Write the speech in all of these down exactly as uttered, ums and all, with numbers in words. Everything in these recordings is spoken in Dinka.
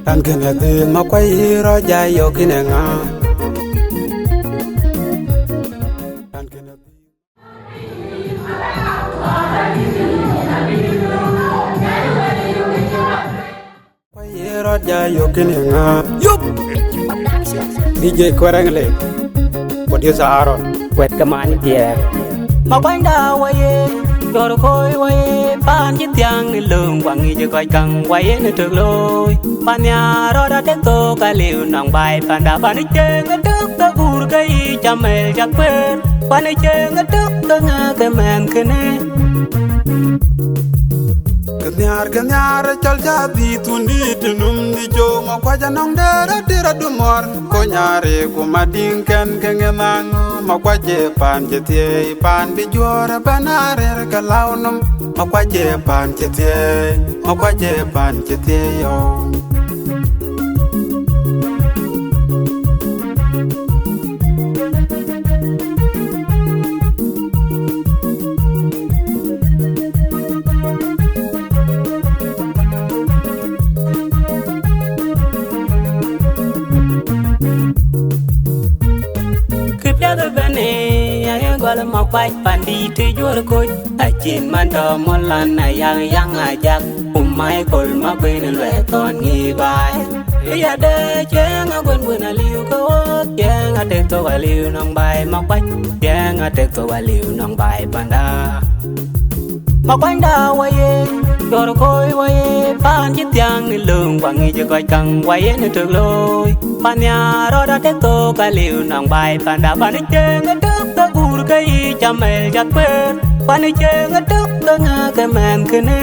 Tän kënë dhil Makuac rɔt jai yök kïn ë ŋa? Tän kënë dhil Makuac rɔt jai yök kïn ë ŋa? Yup! D J Kuɛrɛŋ le, producer Aaron. Wɛ̈t ke man tiɛɛr. Makuanyda waye, jɔr koi waye, paan cï thiaŋ në löŋ, waŋic kɔc kaŋ waye në tök looi. Pan nhiaar rɔt atek thok aliu nɔŋ baai panda, pan ë cieŋ ë tök ke guur ke yiic amɛl cak kueer, pan ë cieŋ ë tök ke ŋɛk ë mɛnh kënë. Ke nhiaar, ke nhiaar, cɔl cä dhiith wun dït num dï cööm, Makuac anɔŋ dɛɛr atir adumuɔɔr, kony areek ku madiŋ kɛn ke ŋe naŋ, Makuac ë paan cï thiëëi, paan bï juöör ëbɛ̈n arëër ke läu nɔm, Makuac ë paan cï thiëëi, Makuac ë paan cï thiëëi yɔu. Kë piɛth ëbɛ̈n ë, aye gɔl Makuac pandït ë juöör koc, acïn man tɔ muɔl lan, ayaŋ yaŋ ajak, ku Michael Makuën luɛth thɔn ŋi baai. Ë yadë cieŋ aguën guën aliu ke ɣööt, cieŋ atek thok aliu nɔŋ baai Makuac, cieŋ atek thok aliu nɔŋ baai panda. Makuanyda waye, jɔr koi waye, paan cï thiaŋ në löŋ, waŋic kɔc kaŋ waye në tök looi. Pan nhiaar rɔt atek thok aliu nɔŋ baai panda, pan ë cieŋ ë tök ke guur ke yiic amɛl cak kueer, pan ë cieŋ ë tök ke ŋɛk ë mɛnh kënë.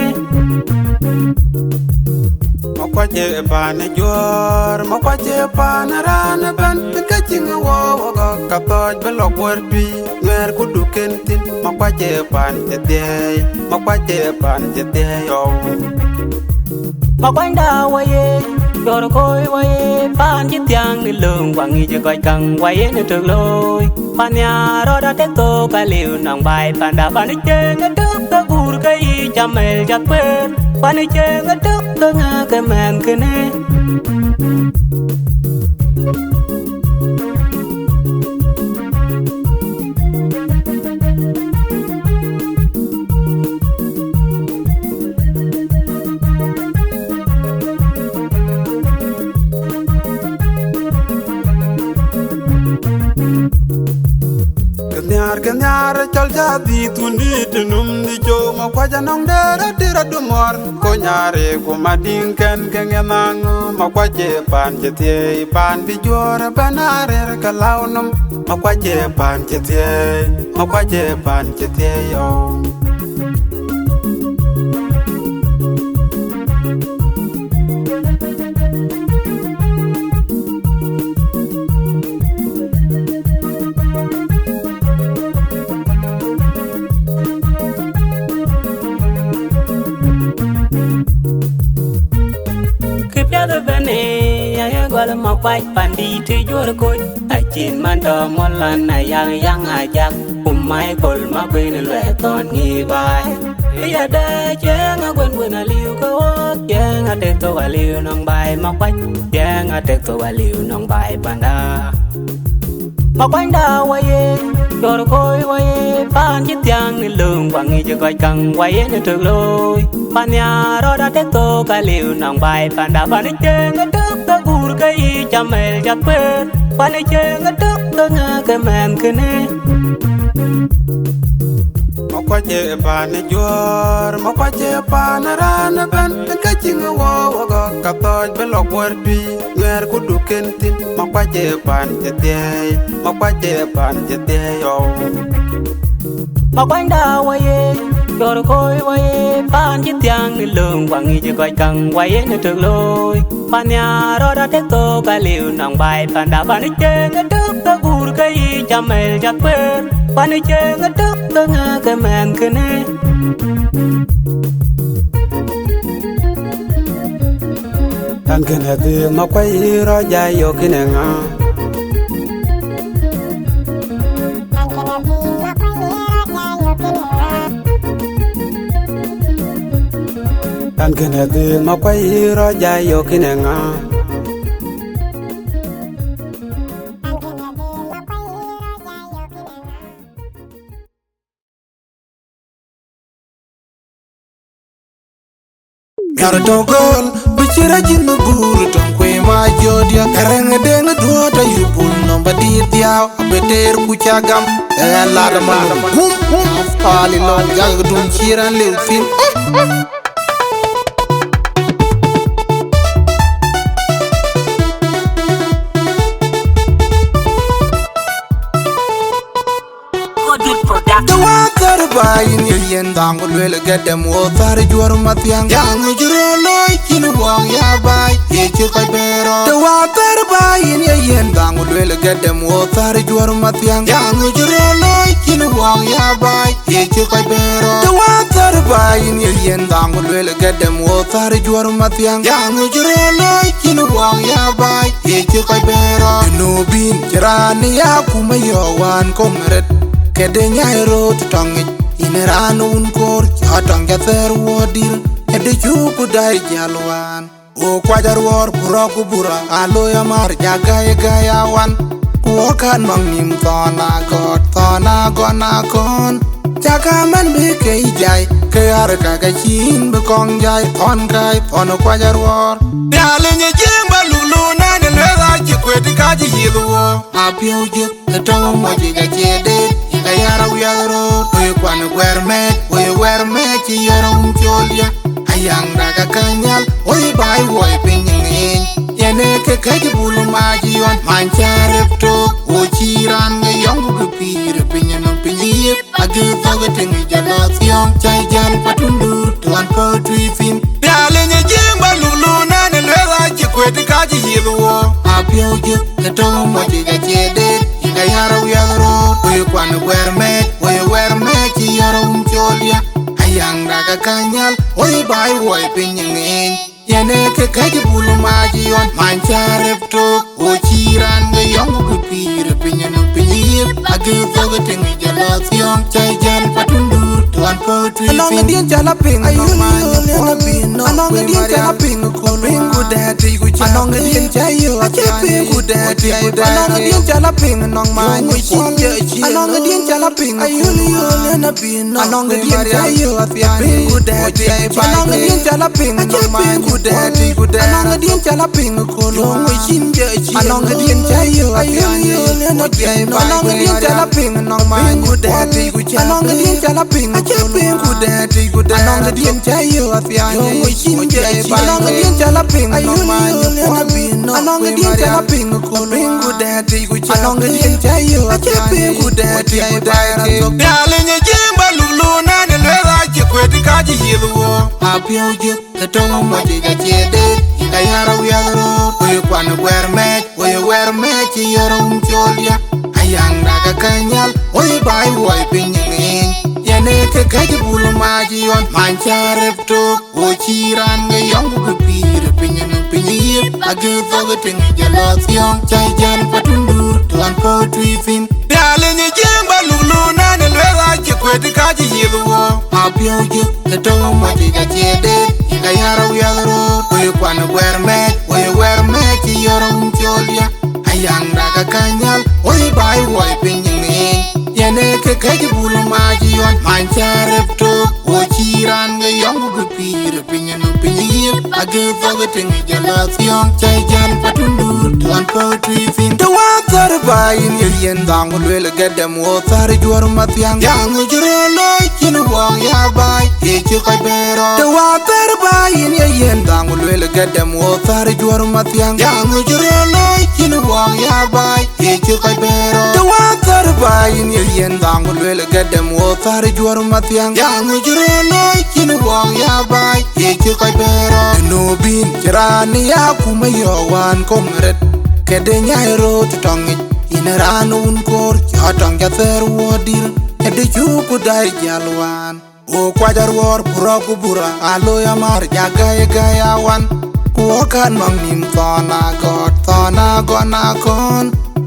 Makuac ë paan ë juöör, Makuac ë paan ë raan ëbɛ̈n, ke cïŋ ë wou ë gɔ̈k ka thɔɔc bï lɔ guöör tui, nuɛɛr ku duk kën thïn, Makuac ë paan cï thiëëi, Makuac ë paan cï thiëëi yɔu. Makuanyda waye, jɔr koi waye, paan cï thiaŋ në löŋ, waŋic kɔc kaŋ waye në tök looi. Pan nhiaar rɔt atek thok aliu nɔŋ baai panda, pan ë cieŋ ë tök ke guur ke yiic amɛl cak kueer, pan ë cieŋ ë tök ke ŋɛk ë mɛnh kënë. Ke nhiaar, ke nhiaar, cɔl cä dhiith wun dït num dï cööm, Makuac anɔŋ dɛɛr atir adumuɔɔr, kony areek ku madiŋ kɛn ke ŋe naŋ, Makuac ë paan cï thiëëi, paan bï juöör ëbɛ̈n arëër ke läu nɔm, Makuac ë paan cï thiëëi, Makuac ë paan cï thiëëi yɔu. Kë piɛth ëbɛ̈n ë, aye gɔl Makuac pandït ë juöör koc, acïn man tɔ muɔl lan, ayaŋ yaŋ ajak, ku Michael Makuën luɛth thɔn ŋi baai. Ë yadë cieŋ aguën guën aliu ke ɣööt, cieŋ atek thok aliu nɔŋ baai Makuac, cieŋ atek thok aliu nɔŋ baai panda. Makuanyda waye, jɔr koi waye, paan cï thiaŋ në löŋ, waŋic kɔc kaŋ waye në tök looi. Pan nhiaar rɔt atek thok aliu nɔŋ baai panda, pan ë cieŋ ë tök ke guur ke yiic amɛl cak kueer, pan ë cieŋ ë tök ke ŋɛk ë mɛnh kënë. Makuac ë paan ë juöör, Makuac ë paan ë raan ëbɛ̈n, ke cïŋ ë wou ë gɔ̈k ka thɔɔc bï lɔ guöör tui, nuɛɛr ku duk kën thïn, Makuac ë paan cï thiëëi, Makuac ë paan cï thiëëi yɔu. Makuanyda waye, jɔr koi waye, paan cï thiaŋ në löŋ, waŋic kɔc kaŋ waye në tök looi. Pan nhiaar rɔt atek thok aliu nɔŋ baai panda, pan ë cieŋ ë tök ke guur ke yiic amɛl cak kueer, pan ë cieŋ ë tök ke ŋɛk ë mɛnh kënë. Tän kënë dhil Makuac rɔt jai yök kïn ë ŋa? An kënë dhil ma kuai rɔt jai yök kënë ŋa? Nyar tɔ̈ göl, bï cï rɛc yïn bï guur tɔŋ kuëë ma jɔt diäk. Kärɛŋ ë deŋ ë duɔ̈ɔ̈t ayï bul nɔm bä dïït dhiau, abï teer ku ca gam. Ë lat man, gum, gum, pali lɔ, jak dun cï raan liu thïn. Të wä thär bä yïn ye yen dhaŋ ku luel gɛ̈t dɛm wo thär juɔ̈r mathiäŋ. Yaŋ ë cï röör looi cïn wuɔɔk ya baai, ye cï kɔc bɛ̈ɛ̈r rɔt. Të wä thär bä yïn ye yen dhaŋ ku luel gɛ̈t dɛm wo thär juɔ̈r mathiäŋ. Yaŋ ë cï röör looi cïn wuɔɔk ya baai, ye cï kɔc bɛ̈ɛ̈r rɔt. Të wä thär bä yïn ye yen dhaŋ ku luel gɛ̈t dɛm wo thär juɔ̈r mathiäŋ. Yaŋ ë cï röör looi cïn wuɔɔk ya baai, ye cï kɔc bɛ̈ɛ̈r rɔt. Junubin cï raan ya kum ayɔ̈ɔ̈k wään koŋ rɛt, këde nyai röt tɔŋ yic. Yïn raan wun koor, cä tɔŋ cä thɛɛr wuɔ̈ɔ̈t dïr, ë dë cuk ku dai jäl wään. Wo kuac aruɔɔr ku rɔ̈k ku bura, aa looi amär ja gäi gäi awan. Ku wɔ kan nɔŋ nïm thɔn agɔt, thɔn agɔn akɔn. Cä ka mɛn bï ke yï jai, ke ɣär ka ke cïn bï kɔŋ jai, thɔn kai, thɔn kuac aruɔɔr. Nhialic ë jiëëŋ bä luk luun ɛn ë lueth acï kuet ka cï yith wo. Apiɔ̈u jëk ë tɔ̈u mɔc yic acie deet, yïn ka yär awiɛth röör. Woi kuan ë guɛ̈ɛ̈r mɛɛc, woi ë wɛ̈ɛ̈r mɛɛc cï yɔ̈r awum col yë. Ayaŋda ka käny nhial, woi baai wuɔi piny ë ŋeeny. Yen ee ke kɛ̈c bul mac yɔn, many cä rep tok, wo cï raan ŋe yɔŋ ku bï pïïr ë piny ënɔm piny yiëp. Agëë thɔ̈k ë tïŋ jɔl lɔ thiɔ̈ŋ, cä jäl patundur, tuɔn puɔ̈u tui thïn. Nhialic ë jiëëŋ bä luk luun ɛn ë lueth acï kuet ka cï yith wo. Apiɔ̈u jëk ë tɔ̈u mɔc yic acie deet, yïn ka yär awiɛth röör. Woi kuan ë guɛ̈ɛ̈r mɛɛc, woi ë wɛ̈ɛ̈r mɛɛc cï yɔ̈r awum col yë. Ayaŋda ka käny nhial, woi baai wuɔi piny ë ŋeeny. Yen ee ke kɛ̈c bul mac yɔn, many cä rep tok, wo cï raan ŋe yɔŋ ku bï pïïr ë piny ënɔm piny yiëp. Agëë thɔ̈k ë tïŋ jɔl lɔ thiɔ̈ŋ, cä jäl patundur, tuɔn puɔ̈u tui thïn. Anɔŋ ë diën cä la piŋ, anɔŋ man ë kuɔn bï nɔm. Anɔŋ ë diën cä la piŋ, ku piny ku dɛ̈ɛ̈t tïc ku cä anɔŋ ë diën cä yök, acï piny ku dɛ̈ɛ̈t tïc ku dɛ̈ɛ̈t. Anɔŋ ë diën cä la piŋ, anɔŋ man ë kuɔn. Anɔŋ ë diën cä la piŋ, ayöl yöl yen abï nɔ̈k. Anɔŋ kë diën cä yök athiany, piny ku dɛ̈ɛ̈t tïc ku cä. Anɔŋ kë diën cä la piŋ, anɔŋ man ku dɛ̈ɛ̈t tïc ku dɛ̈ɛ̈t. Anɔŋ kë diën cä la piŋ, ku luɔŋ we cïn jɛ cï. Anɔŋ kë diën cä yök athiany, ayöl yöl yen abï nɔ̈k. Anɔŋ kë diën cä la piŋ, anɔŋ man ku dɛ̈ɛ̈t tïc ku cä. Anɔŋ kë diën cä la piŋ, acï piny ku dɛ̈ɛ̈t tïc ku dɛ̈ɛ̈t. Anɔŋ kë diën cä yök athiany, we cïn jɛ cï. Anɔŋ kë diën cä la piŋ, anɔŋ man ku dɛ̈ɛ̈t tïc ku cä. Anɔŋ kë diën cä la piŋ, ku piny ku dɛ̈ɛ̈t tïc ku cä. Anɔŋ kë diën cä yök athiany, piny ku dɛ̈ɛ̈t tïc ku dɛ̈ɛ̈t athok. Nhialic ë jiëëŋ bä luk luun ɛn ë lueth acï kuet ka cï yith wo. Apiɔ̈u jëk ë tɔ̈u mɔc yic acie deet, yïn ka yär awiɛth röör. Woi kuan ë guɛ̈ɛ̈r mɛɛc, woi ë wɛ̈ɛ̈r mɛɛc cï yɔ̈r awum col yë. Ayaŋda ka käny nhial, woi baai wuɔi piny ë ŋeeny. Yen ee ke kɛ̈c bul mac yɔn, many cä rep tok. Wo cï raan ŋe yɔŋ ku bï pïïr ë piny ënɔm piny yiëp. Agëë thɔ̈k ë tïŋ jɔl lɔ thiɔ̈ŋ, cä jäl patundur, tuɔn puɔ̈u tui thïn. Nhialic ë jiëëŋ bä luk luun ɛn ë lueth acï kuet ka cï yith wo. Apiɔ̈u jëk ë tɔ̈u mɔc yic acie deet, yïn ka yär awiɛth röör. Woi kuan ë guɛ̈ɛ̈r mɛɛc, woi ë wɛ̈ɛ̈r mɛɛc cï yɔ̈r awum col yë. Ayaŋda ka käny nhial, woi baai wuɔi piny ë ŋeeny. Yen ee ke kɛ̈c bul mac yɔn, many cä rep tok. Wo cï raan ŋe yɔŋ ku bï pïïr ë piny ënɔm piny yiëp. Agëë thɔ̈k ë tïŋ jɔl lɔ thiɔ̈ŋ, cä jäl patundur, tuɔn puɔ̈u tui thïn. Të wä thär bä yïn ye yen dhaŋ ku luel gɛ̈t dɛm wo thär juɔ̈r mathiäŋ. Yaŋ ë cï röör looi cïn wuɔɔk ya baai, ye cï kɔc bɛ̈ɛ̈r rɔt. Të wä thär bä yïn ye yen dhaŋ ku luel gɛ̈t dɛm wo thär juɔ̈r mathiäŋ. Yaŋ ë cï röör looi cïn wuɔɔk ya baai, ye cï kɔc bɛ̈ɛ̈r rɔt. Të wä thär bä yïn ye yen dhaŋ ku luel gɛ̈t dɛm wo thär juɔ̈r mathiäŋ. Yaŋ ë cï röör looi cïn wuɔɔk ya baai, ye cï kɔc bɛ̈ɛ̈r rɔt. Junubin cï raan ya kum ayɔ̈ɔ̈k wään koŋ rɛt, këde nyai röt tɔŋ yic. Yïn raan wun koor, cä tɔŋ cä thɛɛr wuɔ̈ɔ̈t dïr, ë dë cuk ku dai jäl wään. Wo kuac aruɔɔr ku rɔ̈k ku bura, aa looi amär ja gäi gäi awan. Ku wɔ kan nɔŋ nïm thɔn agɔt, thɔn agɔn akɔn.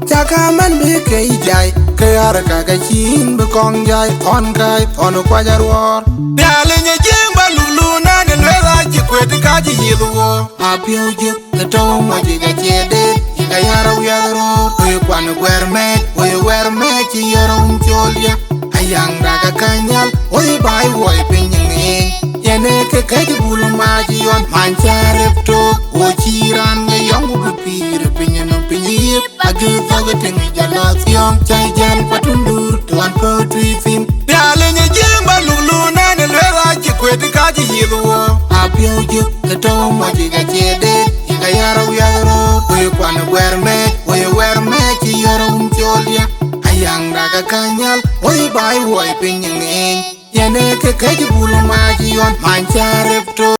Cä ka mɛn bï ke yï jai, ke ɣär ka ke cïn bï kɔŋ jai, thɔn kai, thɔn kuac aruɔɔr. Nhialic ë jiëëŋ bä luk luun ɛn ë lueth acï Yith wo, apiu jik, ke tɔ̈u mɔc yic acie deet, yï ka yär awiɛth röör, woi kuan guɛr mɛɛc, woi wɛr mɛɛc cï yär wun col ya. Ayaŋda ka kany nhial, woi baai wuɔi piny ŋeeny. Yen ee ke kɛ̈c bul mac yɔn, man cä rep took, wo cï raan ŋe yɔŋ ku bï pïïr piny nɔm piny yïp. Agï thɔ̈k ë tïŋ jɔl lɔ thiɔ̈ŋ, cä jäl patundur, tuɔn pöötui thïn. Nhialic ë jiëëŋ ba luk luuc nɛn ë lueel acï kuet ka cï yith wo. Apiu jik, ke tɔ̈u mɔc yic acie deet, yï ka yär awiɛth röör, woi kuan guɛr mɛɛc, woi wɛr mɛɛc cï yär wun col ya. Ayaŋda ka kany nhial, woi baai wuɔi piny ŋeeny. Yen ee ke kɛ̈c bul mac yɔn, man cä rep took.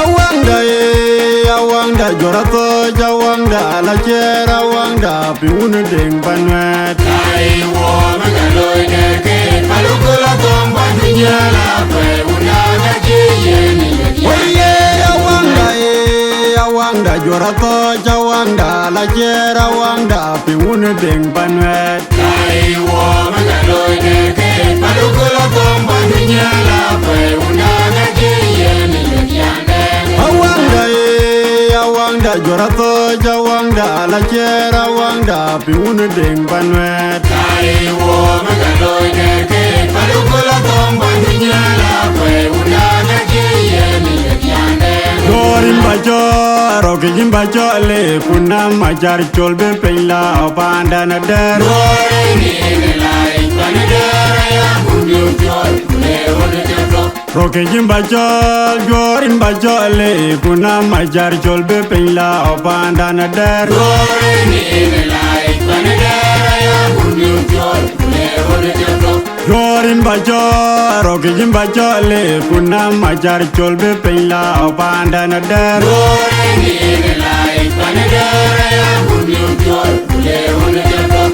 Awaŋda, ee, awaŋda, jɔt athɔ̈ɔ̈c, awaŋda, ala ciɛɛr, awaŋda, pï wun ë deŋ pan nuɛɛt. Ai, wo, bï ka looi dɛ̈ ke, pal ku la thɔ̈ŋ pan dunia la kuɛɛr, wun na ka cï yen ë yeth. Woi, ee, awaŋda, ee, awaŋda, jɔt athɔ̈ɔ̈c, awaŋda, ala ciɛɛr, awaŋda, pï wun ë deŋ pan nuɛɛt. Ai, wo, bï ka looi dɛ̈ ke, pal ku la thɔ̈ŋ pan dunia la kuɛɛr, wun na ka cï yen ë yeth yandɛn. Awaŋda, ee, awaŋda, jɔt athɔ̈ɔ̈c, awaŋda, ala ciɛɛr, awaŋda, pï wun ë deŋ pan nuɛɛt. Ai, wo, bï ka looi dɛ̈ ke, pal ku la thɔ̈ŋ pan dunia la kuɛɛr, wun na ka cï yen ë yeth yandɛn. Duɔ̈ɔ̈r yïn ba cɔɔl, rɔ̈k yïn ba cɔɔl, ee, ku na macar col bï piny la paandan adɛ̈r. Duɔ̈ɔ̈r yïn ë lac pan adɛ̈r aya, kun yom cɔl, ku le ɣön ë jɔt thok. Rɔ̈k yïn ba cɔɔl, duɔ̈ɔ̈r yïn ba cɔɔl, ee, ku na macar col bï piny la paandan adɛ̈r. Duɔ̈ɔ̈r yïn ë lac pan adɛ̈r aya, kun yom cɔl, ku le ɣön ë jɔt thok. Duɔ̈ɔ̈r yïn ba cɔɔl, rɔ̈k yïn ba cɔɔl, ee, ku na macar col bï piny la paandan adɛ̈r. Duɔ̈ɔ̈r yïn ë lac pan adɛ̈r aya, kun yom cɔl, ku le ɣön ë jɔt thok.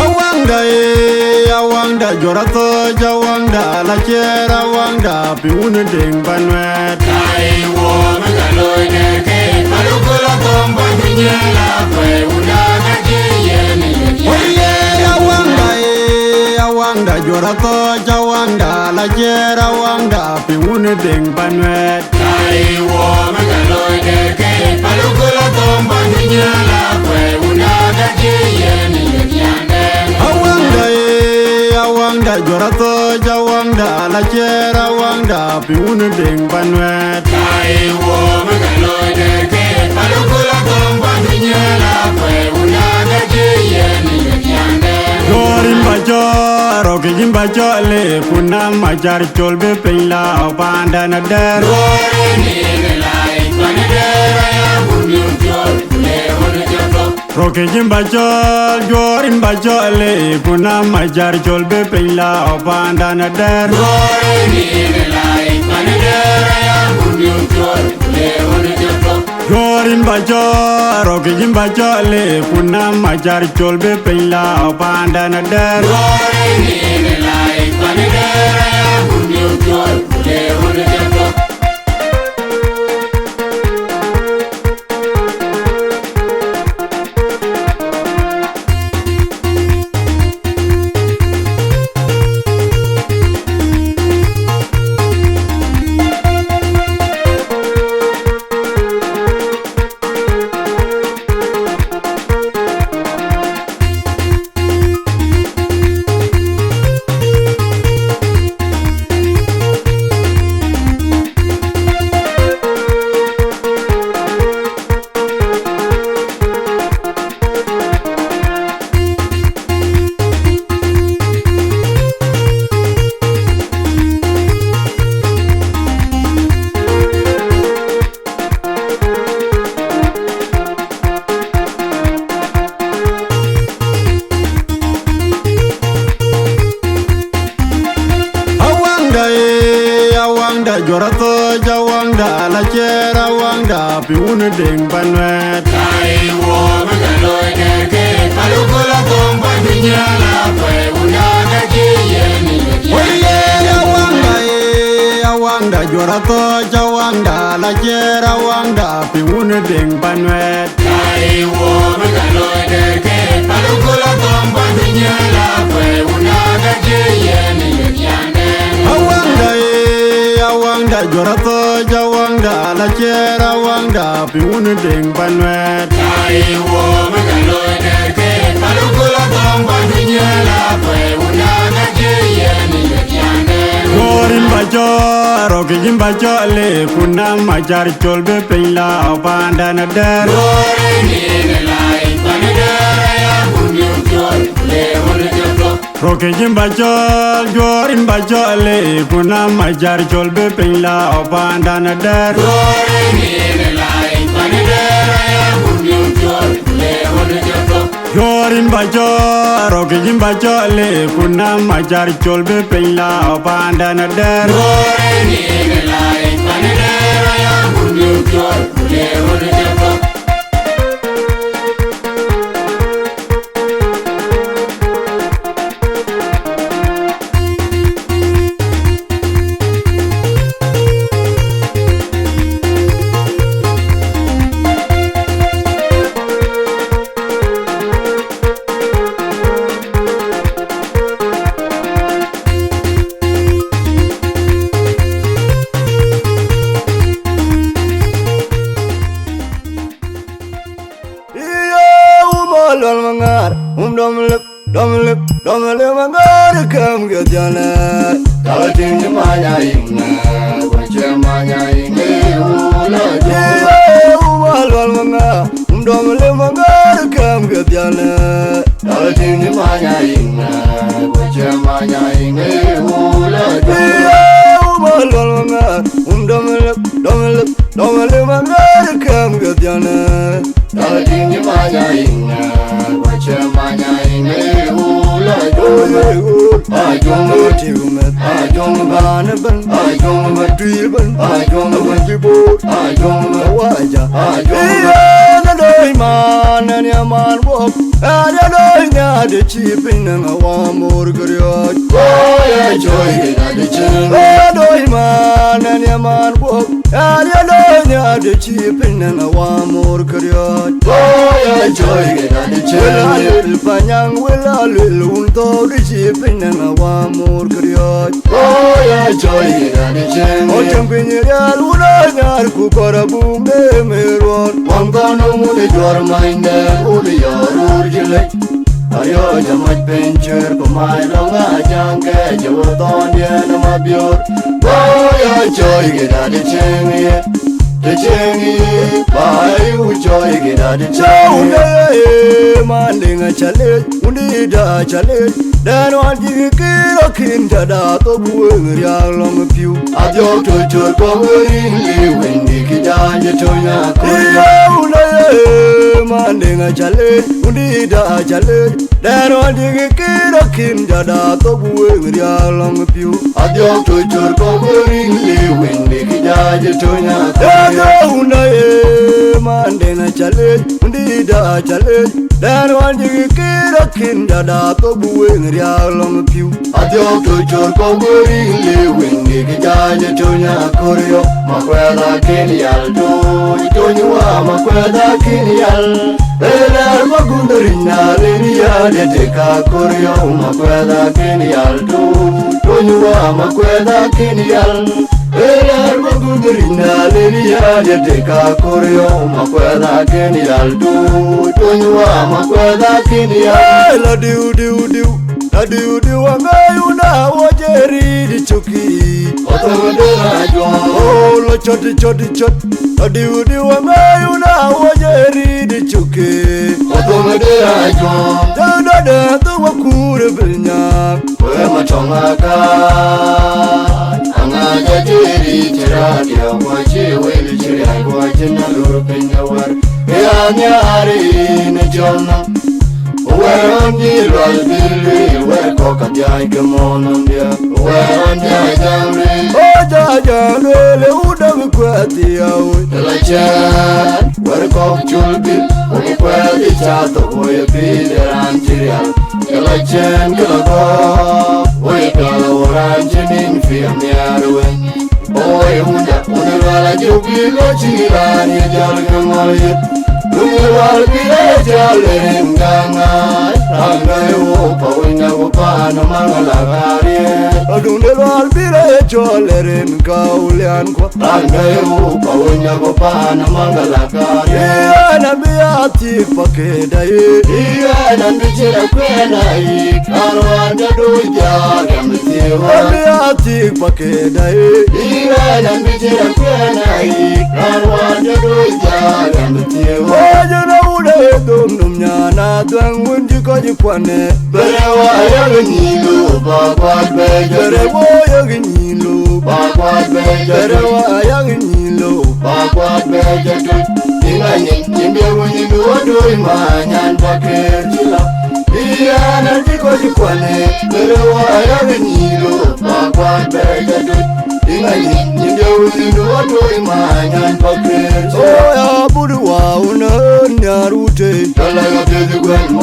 Awaŋda, ee, awaŋda, jɔt athɔ̈ɔ̈c, awaŋda, ala ciɛɛr, awaŋda, pï wun ë deŋ pan nuɛɛt. Ai, wo, bï ka looi dɛ̈ ke, pal ku la thɔ̈ŋ pan dunia la kuɛɛr, wun na ka cï yen ë yeth. Woi, ee, awaŋda, ee, awaŋda, jɔt athɔ̈ɔ̈c, awaŋda, ala ciɛɛr, awaŋda, pï wun ë deŋ pan nuɛɛt. Ai, wo, bï ka looi dɛ̈ ke, pal ku la thɔ̈ŋ pan dunia la kuɛɛr, wun na ka cï yen ë yeth yandɛn. Awaŋda, ee, awaŋda, jɔt athɔ̈ɔ̈c, awaŋda, ala ciɛɛr, awaŋda, pï wun ë deŋ pan nuɛɛt. Ai, wo, bï ka looi dɛ̈ ke, pal ku la thɔ̈ŋ pan dunia la kuɛɛr, wun na ka cï yen ë yeth yandɛn. Duɔ̈ɔ̈r yïn ba cɔɔl, rɔ̈k yïn ba cɔɔl, ee, ku na macar col bï piny la paandan adɛ̈r. Duɔ̈ɔ̈r yïn ë lac pan adɛ̈r aya, kun yom cɔl, ku le ɣön ë jɔt thok. Rɔ̈k yïn ba cɔɔl, duɔ̈ɔ̈r yïn ba cɔɔl, ee, ku na macar col bï piny la paandan adɛ̈r. Duɔ̈ɔ̈r yïn ë lac pan adɛ̈r aya, kun yom cɔl, ku le ɣön ë jɔt thok. Duɔ̈ɔ̈r yïn ba cɔɔl, rɔ̈k yïn ba cɔɔl, ee, ku na macar col bï piny la paandan adɛ̈r. Duɔ̈ɔ̈r yïn ë lac pan adɛ̈r aya, kun yom cɔl, ku le ɣön ë jɔt thok. Juɔr athɔ̈c Awäŋda, la ciɛɛr Awäŋda, pï wun ë Deŋ Panuɛɛt. Ai, wo bï ka looi dɛɛr ke, pal ku la thöŋ pa dunia la kuɛɛr, wun aa ka cï yen ë diɛɛr. Woi, ye Awäŋda, ye Awäŋda, juɔr athɔ̈c Awäŋda, la ciɛɛr Awäŋda, pï wun ë Deŋ Panuɛɛt. Ai, wo bï ka looi dɛɛr ke, pal ku la thöŋ pa dunia la kuɛɛr, wun aa ka cï yen ë diɛɛr. Awäŋda, ee, Awäŋda, juɔr athɔ̈c Awäŋda, la ciɛɛr Awäŋda, pï wun ë Deŋ Panuɛɛt. Ai, wo bï ka looi dɛɛr ke, pal ku la thöŋ pa dunia la kuɛɛr, wun aa ka cï yen ë diɛɛr. Juɔr yïn ba cɔɔl, rɔ̈k yïn ba cɔɔl, ee, ku na Macar col bï piny la paanda na dɛɛr. Juɔr yïn ë la yïn pan dɛɛr aya, ku nyuc col, ku le wun ë jɔt. Rɔ̈k yïn ba cɔɔl, juɔr yïn ba cɔɔl, ee, ku na Macar col bï piny la paanda na dɛɛr. Juɔr yïn ë la yïn pan dɛɛr aya, ku nyuc col, ku le wun ë jɔt. Juɔr yïn ba cɔɔl, rɔ̈k yïn ba cɔɔl, ee, ku na Macar col bï piny la paanda na dɛɛr. Juɔr yïn ë la yïn pan dɛɛr aya, ku nyuc col, ku le wun ë jɔt. Iye, wuma luɔl maŋar, wum dɔm lip, dɔm lip, dɔm lip maŋar, kam ke dhiane. Kala tiŋ di manya imna, wache manya imna, wula. Iye, wuma luɔl maŋar, wum dɔm lip maŋar, kam ke dhiane. Kala tiŋ di manya imna, wache manya imna, wula. Iye, wuma luɔl maŋar, wum dɔm lip, dɔm lip, dɔm lip maŋar, kam ke dhiane. Dɔl tiŋ di manya iŋ, wache manya iŋ, ee, wu la jong, ee, wu. Ajong ba tiŋ meth, ajong ba ne ben, ajong ba tui ben, ajong ba ti bor, ajong ba waja, ajong ba. Ee, na doi man, na ni man wok, na ni doi nya de chi piny na wa mor gurioj. Wo ya joy ke da de chen. Na doi man, na ni man wok. Ɣɛn ye looi nhiaar de cï piny nɛn awamor këriɔ̈ɔ̈c. Wo ya jɔ̈ɔ̈c ke raan ë cëŋ. Wël aluel panyaŋ, wël aluel wun thɔ̈ɔ̈u de cï piny nɛn awamor këriɔ̈ɔ̈c. Wo ya jɔ̈ɔ̈c ke raan ë cëŋ. Ɣɔn cäŋ piny rial wun aa nyar ku kɔ̈r abuk de mëër ruɔ̈ɔ̈n. Waŋ thɔn wun ë juɔ̈r many dɛ̈ɛ̈r wun ë yɔ̈ɔ̈r röör cï lec. Ariɔ̈ɔ̈c amac piny cuëër ku mac lɔ̈ŋ aa jaŋ kɛɛc ë wä thɔ̈ɔ̈ndiɛn ë mabiöör. Bä ya cɔɔi ke dat ë cieŋ ye, të cieŋ ye, bä yu cɔɔi ke dat ë cieŋ ye. Wun de ye, man liŋ aca lec, wun de da aca lec. Dɛn wan cï kï rɔ̈k kïn ca da thok wëŋ riaak lɔ̈ŋ piu. Adhiɔ̈k tö cör kɔ̈k wërin liu wëndï kï jaac ë töny akölë. Yeu na ye, man deŋ aca leec, wundïïda aca leec. Dɛ̈ɛ̈r ɣɔn dï kï rɔ̈k kïn jada thok wëŋ riaak lɔ̈ŋ piu. Adhiɔ̈k tö cör kɔ̈k wërin liu wëndï kï jaac ë töny akölë. Yeu na ye, man deŋ aca leec, wundïïda aca leec. Dɛ̈ɛ̈r ɣɔn dï kï rɔ̈k kïn jada thok wëŋ riaak lɔ̈ŋ piu. Adhiɔ̈k tö cör kɔ̈k wërin liu wëndï kï jaac ë töny akölë. Makuɛth akën yal tony, tony wa makuɛth akën yal. Ëlɛ̈r magundë riny na rin yal ë tek akölë. Makuɛth akën yal tony, tony wa makuɛth akën yal. Ëlɛ̈r magundë riny na rin yal ë tek akölë. Makuɛth akën yal tony, tony wa makuɛth akën yal. Ë la diu, diu, diu. Adiu diu aŋäc wun a wo je riit cökï. Ɣɔthöŋ de rajuɔm. O lɔ cöt cöt cöt. Adiu diu aŋäc wun a wo je riit cökï. Ɣɔthöŋ de rajuɔm. Jɔn dɔdɛ thok wa kuur bil nyaak. Wee ma tɔŋ aka. Aŋäc a je riit cï raadiɛ guɔ cï wël cï riac guɔ cï na lur piny awär. Ke anhiaar in ë jɔl nɔm. Wɛ̈ɛ̈r ɣɔn bï luɔl bï lueel, wɛ̈ɛ̈r kɔ̈k ka dhiac ke mɔ̈ɔ̈n ɣɔn diäk. Wɛ̈ɛ̈r ɣɔn dhiac jam lueel. Aja lueel ë wudäŋ kuɛth ya woi. Ëla cɛɛn wär kɔ̈k col bï, wok kuɛth ë ca thok woi ë pïïr de raan cï rial. Ëla cɛɛn kë la gɔ̈k woi pial wo raan cï nïn piɛth nhiaar wei. Woi wunda, wun ë lual ajök bï lɔ cï raan ye jɔl ke ŋɔl yet. Duŋ de lual bï rɛc cɔl ë rin gäŋ ŋaai, raan gäi wok pa wënda ku paan ë maŋ ala kaariëëc. Duŋ de lual bï rɛc cɔl ë rin ka Wulian kuɔ, raan gäi wok pa wënda ku paan ë maŋ ala kaariëëc. Yɛn abï ya thiëk pa këda ye. Yɛn abï cï rɛc kuɛn ayï, raan wään jɔ dööc jɔt, yɛn bï thiëëk wään. Abï ya thiëk pa këda ye. Yɛn abï cï rɛc kuɛn ayï, raan wään jɔ dööc jɔt, yɛn bï thiëëk wään. Wajë na wudë ye dhom num nyan adhuɛŋ wun cï kɔc kuɔnë. Bere wa yäk nyïn lop ba kuat bɛ jɔ. Bere wa yäk nyïn lop ba kuat bɛ jɔ. Bere wa yäk nyïn lop ba kuat bɛ jɔ tut. Inga nyin nyin de wun nyin du wa doi ma nyan ba ker cï la. Yɛn an cï kɔc kuɔnë, bere wa yäk nyïn lop ba kuat bɛ jɔ tut. Inga nyin nyin de wun nyin du wa doi ma nyan ba ker cï la. Oya bud wa wun ë nhiar wute. Jɔl la ka pieth guɛn ma.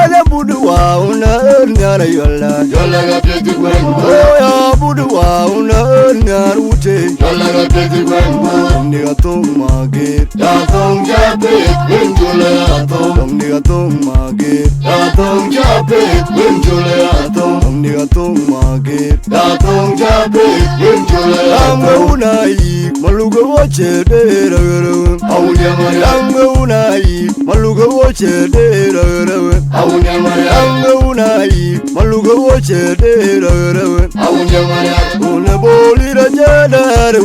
Oya bud wa wun ë nhiar yɔla. Jɔl la ka pieth guɛn ma. Oya bud wa wun ë nhiar wute. Jɔl la ka pieth guɛn ma. Ni ka thong ma ger. Ya thong ja pet win jule ya thong. Thong ni ka thong ma ger. Ya thong ja pet win jule ya thong. Thong ni ka thong ma ger. Ya thong ja pet win jule ya thong. Ang me una yi, maluga wo che de ra ra. Awunya mare. Ang me una yi, maluga wo che de ra ra. Awunya mare. Ang me una yi, maluga wo che de ra ra. Awunya mare. Une boli ra che de ra.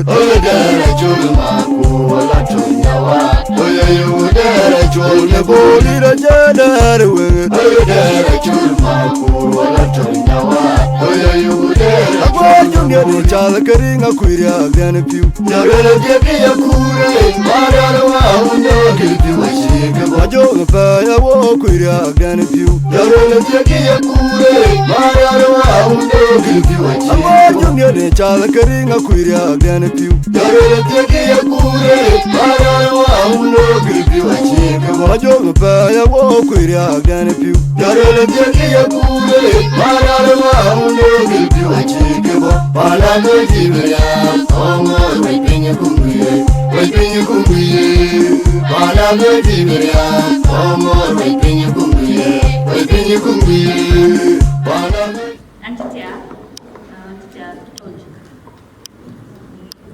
Oyo dere chul ma ku wala tunya wa. Oyo yu dere chul ne boli ra che dere we. Oyo dere chul ma ku wala tunya wa. Oyo yu dere. Akwa jumye ni chal kering akuiria gane piu. Yarele je ki ya kure, mara wa undo ki piu wa chike. Ajo pa ya wo kuiria gane piu. Yarele je ki ya kure, mara wa undo ki piu wa chike. Akwa jumye ni chal kering akuiria gane piu. Jɔrël thiëk ye kuure, mara wa ulo gilpi wa ciëk bɔ. Majok pɛɛi awo kuiria gɛn piu. Jɔrël thiëk ye kuure, mara wa ulo gilpi wa ciëk bɔ. Pala ke jibiria, ɔmɔ wei piny kumbuye, wei piny kumbuye. Pala ke jibiria, ɔmɔ wei piny kumbuye, wei piny kumbuye. Pala ke Antitia, uh, Antitia Tony.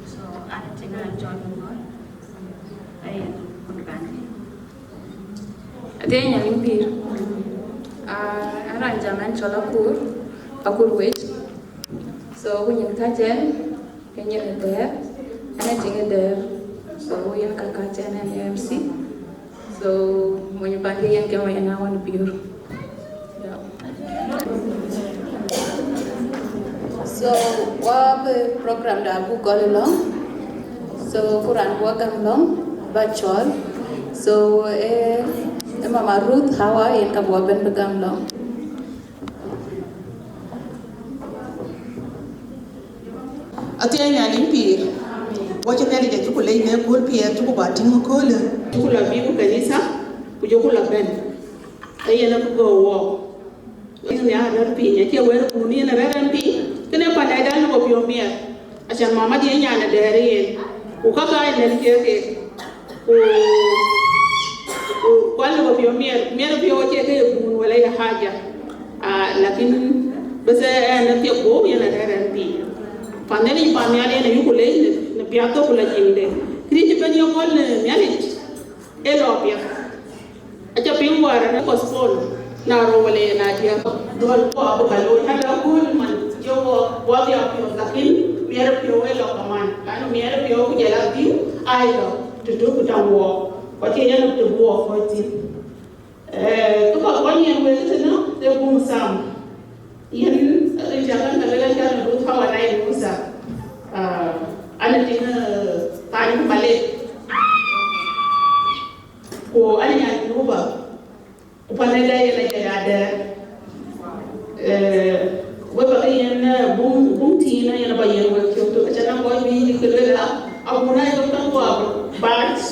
So, an atiŋ an cɔl Maŋɔl, ayen kun kan. Athiɛɛny alim pïïr. Ah, an raan jam an cɔl Akur, Akur Wec. So, ku nyin kacɛn, ke nyin ë Dɛɛr, an atiŋ ë Dɛɛr. So, yen ka kacɛn an M C. So, mony pan ke yen ke mony na wan biur. Yeah. So, wa bï program da buk gɔl ëlɔŋ. So, ku raan buk gam lɔŋ, ba cɔl. So, eh, eh, Mama Ruth Hawa yen ka buk ben bï gam lɔŋ. Athiɛɛny Nhialic pïïr, wɔ cï Nhialic acï ku lec në kööl piɛth cï ku bä tïŋ ëköölë. Cï ku lɔ bï ku kanitha, ku jɔ ku lɔ bɛ̈n. Ee yen abï gɔ̈ɔ̈r wɔɔk. Yen nhiaar rɛ̈ɛ̈r piny, acie wɛ̈ɛ̈r kun yen rɛ̈ɛ̈r ɛn piny, kënë pan ë dal në bɔ̈ piɔ̈u miɛt. Acan mama diɛ̈ nyan ë dɛɛr yen, ku ka ka ë lɛ̈l kek kek. Ku, ku kual në bɔ̈ piɔ̈u miɛt, miɛt piɔ̈u acie ke ye kun wala ye haja. Ah, lakin bes ë ɛn ë thiek guɔ̈u yen arɛ̈ɛ̈r ɛn piny. Pan Nhialic pan nhial yen ayuku leec në, në piath thok ku la jiŋde. Kërɛɛc cï ben ye gɔl në Nhialic, ee lɔ piɛth. Aca piŋ wäär an, postpone, na rou wala yen adiäk. Dhuɔl ku abï ka looi, na dä kööl man, jɔ wɔ, wɔ bï a piɔ̈ɔ̈th, lakin miɛt piɔ̈u ë lɔ kaman, lanu miɛt piɔ̈u ku jɔl a dhiu, aa lɔ, të tök ku taŋ wɔɔk, ku acie yen të bï wɔ kɔc thïn. Eh, kë ba kɔn yen wek tënë, ee bum Sam. Yen, eh, rin ca kan ka luel an, can Ruth Hawa na yen Musa. Ah, an, ë tiŋ, eh, Thany ku Malek. Ku an, nya Juba. Ku pan ë dɛ yen ajɔt adɛɛr. Eh, wek ba ke yen, eh, bum, bum thiin, yen aba yen wek cök tök, aca naŋ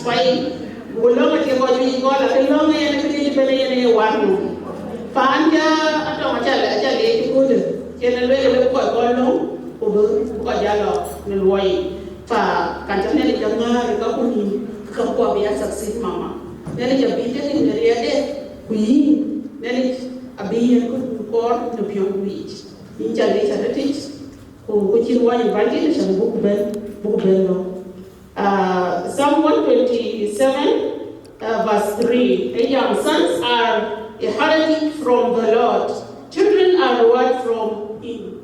Wai, ku lɔ̈ŋ acie kɔc juëc kɔn, lakï lɔ̈ŋ ë yen këdï bɛ̈n ë yen ë ye war nu. Paan ca Atɔŋ aca, aca leec ëköölë, cïn ë lueel ë kɔc kɔn lɔ̈ŋ, ku bï, bï kɔc jal lɔ në luɔi. Fa kan ca Nhialic ca ŋäär ë kaku nïïm, ka kuɔ bï ya succeed, mama. Nhialic abï tek në riɛtde, ku yïn, Nhialic abï yiɛ̈n kë kɔɔr në piɔ̈u yic. Yïn ca leec arëtic, ku, ku cïn wɔ invited, cän buk bɛ̈n, buk bɛ̈n lɔ. Uh, Psalm one twenty-seven, uh, verse three. A young sons are a heritage from the Lord. Children are reward from him.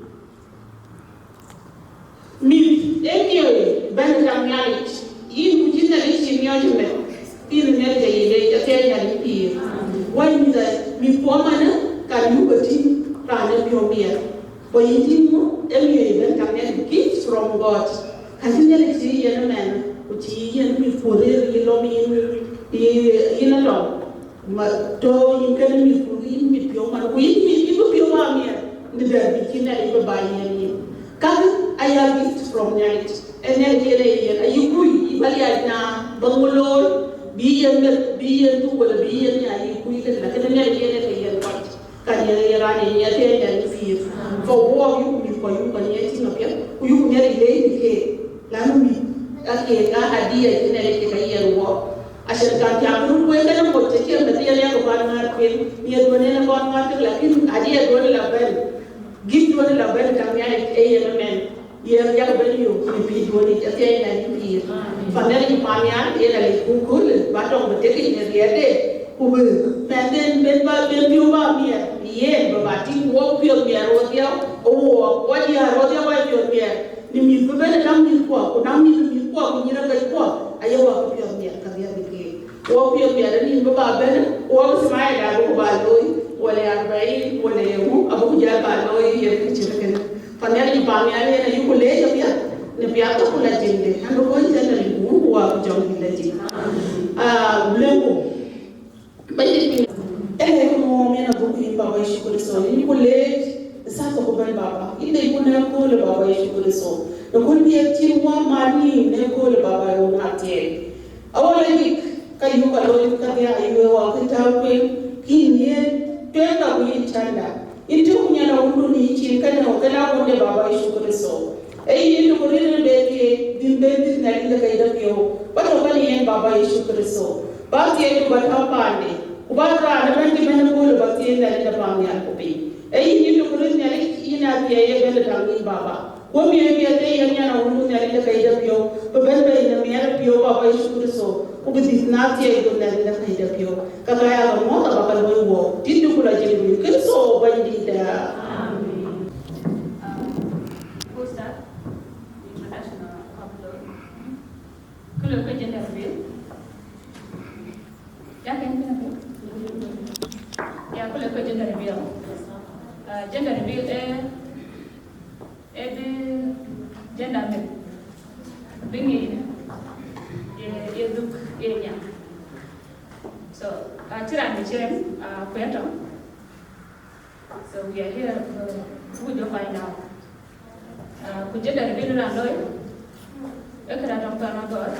Mïth ee miɔ̈c bɛ̈n ë taŋ Nhialic, yïn ku cïn Nhialic cï miɔ̈c ëmɛn, pïïr Nhialic ayï leec, athiɛɛi Nhialic pïïr. Wɛ̈ny mïth, mïth kuɔ manë, kan yuk ke tïŋ raan ë piɔ̈u miɛt. Ku yïn tïŋ ŋö? Ee miɔ̈c bɛ̈n taŋ Nhialic, gift from God. Ka cï Nhialic cï yen ëmɛn, ku cï yen mïth kuɔ rëër yï lɔ̈m yïn, yï, yïn Atɔŋ. Ma tɔ̈ yïn kënë mïth, ku yïn mïth piɔ̈u man, ku yïn mïth, yïn bï piɔ̈u ba miɛt, në dɛ̈t bï cï Nhialic bï ba yiɛ̈n yïn. Kakë aya gift from Nhialic. Ee Nhialic yen ee yen, ayï kuc, yï bä liac na bä ŋö looi, bï yen meth, bï yen dhuk, wala bï yen nya, ayï kuc kënë, lakini Nhialic yen ee ke yen kɔc. Ka yen ye raan ye ŋiɛc ë Nhialic pïïr. Fa wok yuk mïth kɔc yuk ka ŋiɛc tïŋ apiɛth, ku yuk Nhialic leec në keek. Lanu mïth, ake ka adia cï Nhialic ke ka yiɛ̈n wok. Acïn kan tiam röt wek kënë mɔc cï ciɛm bɛ dhiɛl yak kɔn ŋäär kueŋ, miɛt duɔ̈n en kɔn ŋäär kek, lakin adia duɔ̈n la bɛ̈n. Gift duɔ̈n la bɛ̈n, ka Nhialic ee yen ëmɛn. Yen yak bɛ̈n yök në pïïr duɔ̈n yic, athiɛɛi Nhialic pïïr. Fa Nhialic Nhialic Nhialic yen alic ku köölë, ba tɔŋ bï tek yic në riɛtde, ku bï mɛnhden ben ba, ben piɔ̈u ba miɛt, yen bï ba tïŋ wok piɔ̈th miɛt rɔt dhiau, wok, wok diäär rɔt dhiau wok piɔ̈th miɛt. Në mïth bï ben ë naŋ mïthkuɔ, ku naŋ mïth ë mïthkuɔ, ku nyïïr ë keckuɔ, aye wok piɔ̈th miɛt ka dhiau bï keek. Wok piɔ̈th miɛt ë nïn bï ba ben, wok Ismail abï ku ba looi, wala arbain, wala yeŋö, abï ku jäl ba looi yen kë cït kënë. Fa Nhialic Nhialic Nhialic yen ayuk leec apiɛth, në piath ku la jiŋde, an bï kɔc cä Nhialic ku wun ku wa ku jɔŋ dït la jiŋ. Ah, leŋku. Bɛ̈nydït piny. Ee, mɔ̈ɔ̈m yen abuk yïn Baba Yecu Kërtho, yïn ku leec, ë thaa thok ëbɛ̈n Baba, yïn dec ku në köölë Baba Yecu Kërtho, në kööl bï ë cïn wä mat nïïm në köölë Baba ë wun athiɛɛi. Awala yïk, ka yuk ka looi ka dhiau, ayuk ë wä kë tääu tueŋ, kïn yen tueŋ ka ku yïn cända. Yïn tök nyan awundun yï cin kënë ɣɔn kënë awunde Baba Yecu Kërtho. Ee yïn tök rin rin be thiëëc, bïn ben dhil Nhialic de kɛc de piɔ̈u. Ba tɔ̈ bɛ̈n yen Baba Yecu Kërtho. Ba thiëëc ku ba tɔ̈ paande. Ku ba raan ëbɛ̈n cï bɛ̈n ë köölë ba thiëëc Nhialic de paannhial ku piny. Ee yïn yïn tök rin Nhialic yïn a thiëëc ye bɛ̈n de taŋ yïn Baba. Ku miɛt miɛt ee yen nyan awundun Nhialic de kɛc de piɔ̈u. Bï bɛ̈n bei në miɛt piɔ̈u Baba Yecu Kërtho. Ku bï dhil na thiëëc dhon Nhialic de kɛc de piɔ̈u. Ka ka ya ka mɔ̈ɔ̈th aba ka luɔi wok, dït du ku la jël wïïr, Kërtho Bɛ̈nydïtda. Amen. Uh, poster, introduction of upload. Kë lë ke gender reveal. Ya, kën kën kën. Ya, kë lë ke gender reveal. Uh, gender reveal, eh, eh, the gender myth. Bï ŋic ye, ye dhuk ye nya. So, uh, cï raan bï cï rem, uh, ku ya tɔŋ. So we are here to, we do find out. Uh, ku gender reveal raan looi, ee këda tɔŋ thɔn agɔɔr.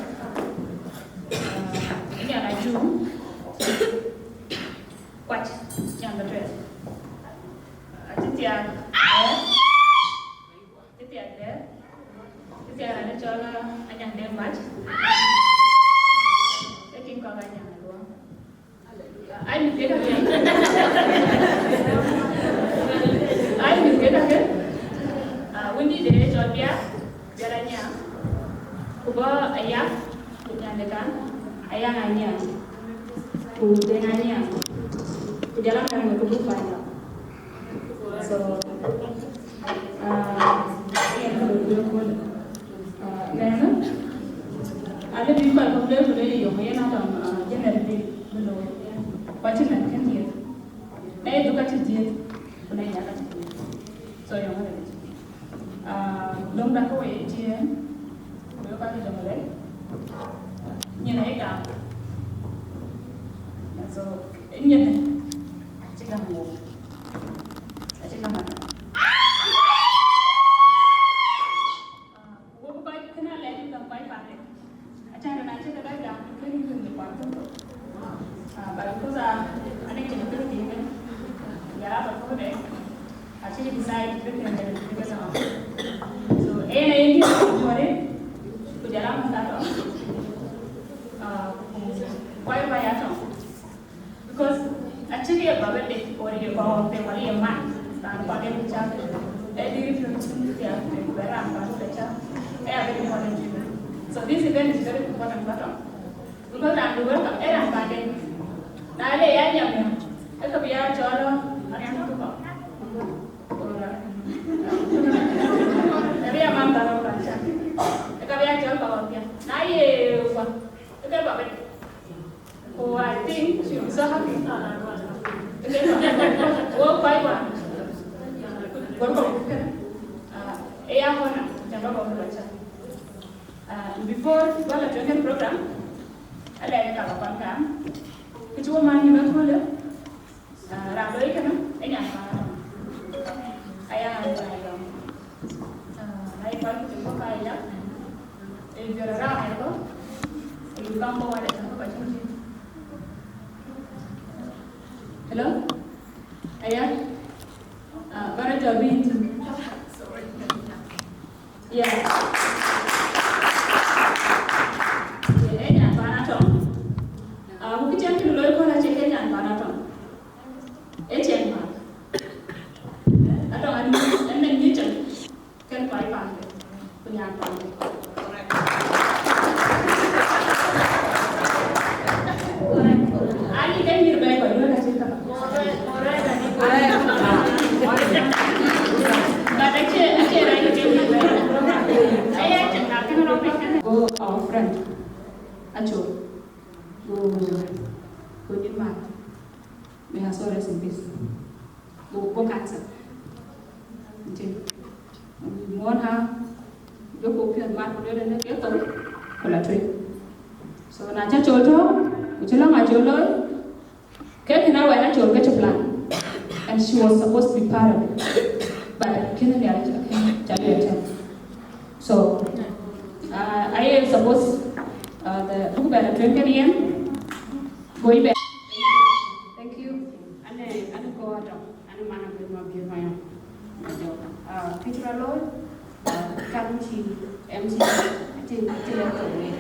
Uh, nyan Ajum. Kuac, nyan bɛ tuɛɛl. Uh, acï thiaak. Cï thiaak dɛ̈ɛ̈r, cï thiaak raan ë cɔl, ah, Anyaŋ Deŋ Mac. Ee tiŋ kɔ̈k Anyaŋ Aluɔŋ. Ai mïth ke kakë. Ai mïth ke kakë. Ah, wëndït de cɔl Biar, Biar Anyaŋ. Ku bɔ̈ Ayak, ku Nyandekan, Ayaŋ Anyaŋ. Ku Deŋ Anyaŋ. Ku jɔl a mɛ̈ŋ ku buk panda. So, Ah, yen ka bï bï köl. Ah, nɛn, alë bï kɔc kɔ̈k lëu ku lëu yök, yen a dɔm, ah, gender bï, bï looi. Kɔc cï mɛn kën dhiëth. Na ye dhuk ka cï dhiëth, ku na ye yak ka cï dhiëth. So, yɔŋ arëët. Ah, löŋda ke we ye tiɛɛn, ku ye ka cï dɔm arëët. Nyin aye gam. So, nyin acï gam wok. Acï gam wok. Ah, wok kɔc kënë alɛɛc yï gam kɔc panë. Acän raan acï ke dɔc gam, Because, uh, I think it's a good thing, yeah, but for that, I actually decide to pick them, pick them up. So, and I think it's important, ku jɔl a mɛnh atɔ̈, uh, ku kɔc kɔc atɔ̈. Because actually, a baba de, or ye kɔc de, or ye man, raan kɔc de ku cak, e dï rït röt cïn thiaak, ku bɛ raan kɔc de cak, e a very important thing. So this event is very important, but, um, because raan du welcome, e raan kɔc de. Na le ya jam ya, e ka bï ya cɔl, a raan du kɔc. Ë bï ya man dhal ë kɔc cak. Ë ka bï ya cɔl kɔc piɛth. Na ye kua, ë ke baba de. Oh, I think she was so happy. Wo kɔc wa. Welcome. Uh, ë ya honor, chan baba wo kɔc cak. Uh, before, baba tueŋ program, alɛɛc ka ba kɔn kaam. Kë cï wo man yïn ëköölë, uh, raan loi kënë, ë nyan paan. Aya, aya. Uh, na ye kɔc ku cï bɔ̈ ka ya. If you're around, I go. You come forward and talk about you. Hello? Aya? Uh, bara jɔ bï yïn tïŋ. Yeah. Yeah, ë nyan paan atɔ̈. Uh, ku kë cïn kën loi kööl acie ke nyan paan atɔ̈. Ë cïn mak. Atɔ̈ an, en men yï cïn. Kën kɔc paande, ku nyan paande. Ani ke nyïïr bɛ̈ɛ̈i kɔc duëër ka cïn ka. But acie, acie rɛ̈ɛ̈c ke nyïïr bɛ̈ɛ̈i. Aya cïn ka kën rɔt piny kën. Go our friend, Achol. Go, go nyïn mat. May her soul rest in peace. Go, go cancer. Nti. Muɔ̈n ha, jɔku piɔ̈ɔ̈th mat ku duëër në ke thou, ku la tueŋ. So na cä Achol tɔ̈, ku cï lɔ̈ŋ Achol looi, ke kën a wɛn Achol ke cï plan. And she was supposed to be part of it. But kën Nhialic, kën cä lueel tɛ̈n. So, uh, aye suppose, uh, the book bɛ la tueŋ kën yen, go bɛ. Thank you. Ane, ane kɔc atɔ̈, ane man abï ma bï ma yɔŋ. Ma jɔk. Ah, kë cï rɔt looi, ah, kan cï M C, ati, ati lɛ̈k thok wek.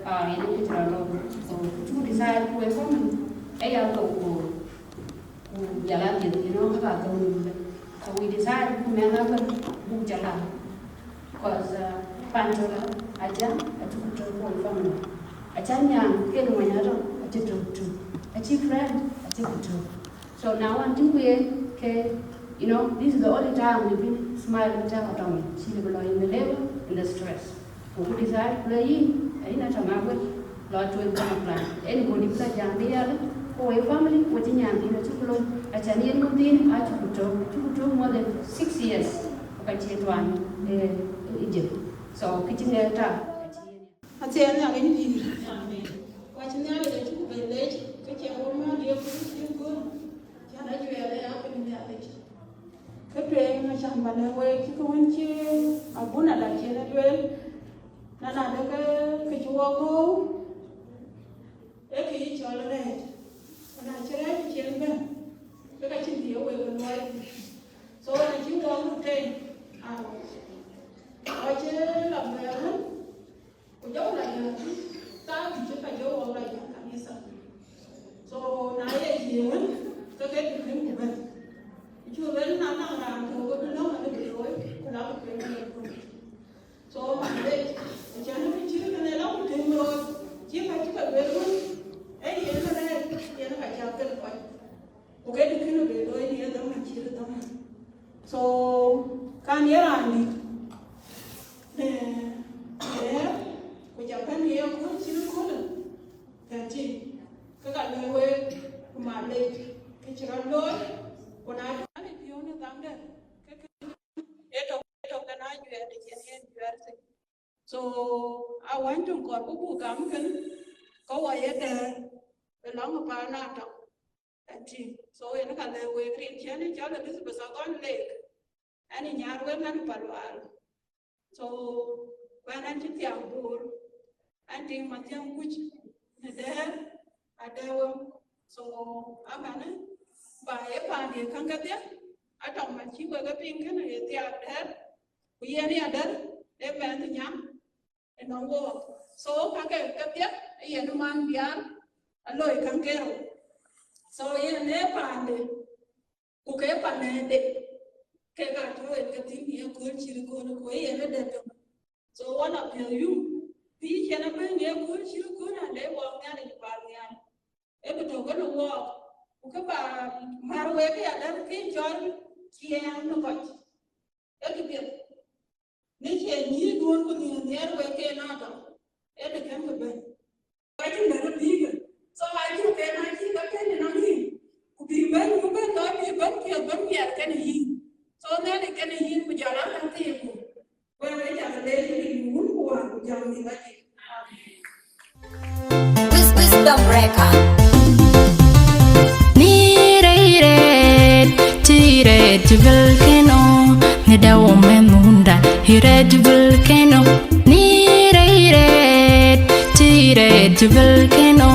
Ah, yen kë cï rɔt looi. So, cuk decide ku wek kɔn, ë ya thok ku, ku jɔl a dhiëth, you know, ka ka thok ni bï. So we decide ku mɛn abï buk jɔl a. 'Cause, uh, pan tɔ̈ la, aja, acuk tɔ̈ ku family. Aca nyan, ke mony atɔ̈, acï tɔ̈ too. Acï friend, acï ku tɔ̈. So now I'm thinking, okay, you know, this is the only time we've been smiling, time at all. She live in the labor, in the stress. Ku ku desire ku lɔ yïn, ayïn atɔ̈ ŋa wek, lɔ tueŋ kɔn plan. Anybody bï la jam bï yal, ku wek family, ku cï nyan thïn acï ku lom. Acan yen mun thïn, acï ku tɔ̈, acï ku tɔ̈ more than six years. Ku ka cie tuany, eh, Egypt. So, kë cï ŋɛk tak, ka cï yen ya. Athiɛɛn Nhialic pïïr. Amen. Ku acï Nhialic acuk bɛ lec, ke cï wok määr ye kuc cï göm, cän ajuɛɛr ë ya piny Nhialic. Kë tueŋ acan ba lɛ̈k week, cï kë wën cï abun ala cïn ë lueel, na na de ke, ke cï wok göök, ee kë yï cɔl rɛɛc. Ku na cï rɛɛc cïn bɛ̈n, ke ka cïn bï ye week ë luɔi. So, na cï wok röt tei, a, ɣɔc ë la bɛ̈ɛ̈r wën, ku jɔku la yäth, thaa dït cï ka jɔ wok la yäth kanitha. So, na ye ye wën, ke ke dït rin ku bɛ̈n. Ku cuk lueel na naŋ raan tök ke bï lɔ̈ŋ, anï bï looi, ku la bï kueer ë ye kuc. So, man lec, acän bï cït kënë la ku tïŋ looi, cï ka cï ke lueel wën, ee yen rɛɛc, yen ka cäk kën kɔc. Ku ke dï kënë bï looi në ye dhaman cït dhaman. So, kan ye raan dït, në, në rɛ̈ɛ̈r, ku ca bɛ̈n në ye kööl cït köölë, kën tïŋ, ke ka lueel week, ku man lec, kë cï rɔt looi, ku na jɔ piɔ̈u në thamde, ke kë, ee tök, ee tök kën ajuɛɛr të cïn yen juɛɛr thïn. So, a wany töŋ kɔɔr ku buk gam kën, ke wɔ ye dɛ̈ɛ̈r, ë lɔŋ ë paan atɔ̈. Ëntï. So, yen ka lɛ̈k week rin cïn ë cɔl Elizabeth Agon Lake, ɛn ë nyar wek ɛn ë Palual. So, ku ɛn, ɛn cï thiaŋ Bor, ɛn tiŋ Mathiäŋ Kuc në Dɛ̈ɛ̈r, Adɛ̈ɛ̈u, So, amanë, ba ye paande käŋ kedhie, atɔŋ man cï wek e piŋ kënë ye thiaak dɛ̈t, ku yen ya dɛ̈t, ee mɛnh nyan, ënɔŋ wook. So, käke kedhie, ee yen man biaar, aloi käŋ kerou. So, yen ee paande, ku ke panɛɛde, ke ka tɔ̈ en ke thïn ye kööl cït kööl, ku ee yen ee dɛ̈t dom. So, one of the you, bï cïn abɛ̈n ye kööl cït kööl, ande wɔ Nhialic pal nhial. Ee bï tɔ̈ kënë wɔɔk, ku kë ba mär wek ya dɛ̈t kë cɔl ciɛɛŋ në kɔc. Ee kë piɛth. Në cie nyïïr duɔ̈n ku nhiëër nhiëër wek ke nɔɔtɔ, ee të kën kë bɛ̈n. Ka cïn dɛ̈t bï ke. So, acï ke na cï ka kën ënɔŋ yïn. Ku bï bɛ̈n, ku bɛ̈n lɔ, bï bɛ̈n piɛth, bɛ̈n piɛth kenë yïn. So, Nhialic kenë yïn, ku jɔl a käŋ thiiku. Wek, wek, jam de yïn, wun ku wän, ku jam de yïn. Amen. Wis-, Wisdom Breaker. Ni rei ret, ti ret volcano, ni da wo men munda, hi ret volcano. Ni rei ret, ti ret volcano,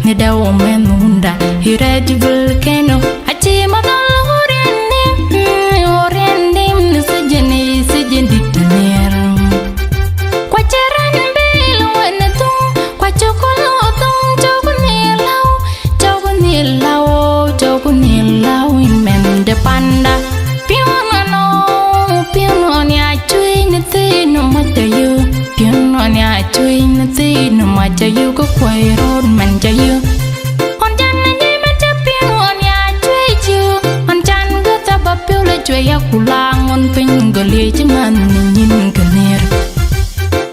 ni da wo men munda, hi ret volcano. Aci madol oriendim, oriendim ni sijini, sijin dit nier. Kwa cheren bil wen thum, kwa chokolo thum, chok ni lau, chok ni lau, chok ni lau in men de panda. Pion ano, pion on ya chui ni thin ma cha yu, pion on ya chui ni thin ma cha yu ko kwai rod man cha yu. On jan na nyai ma cha pion on ya chui yu, on jan go ta ba piu le chui ya kula ngon piny go le chi man ni nyin ka ner.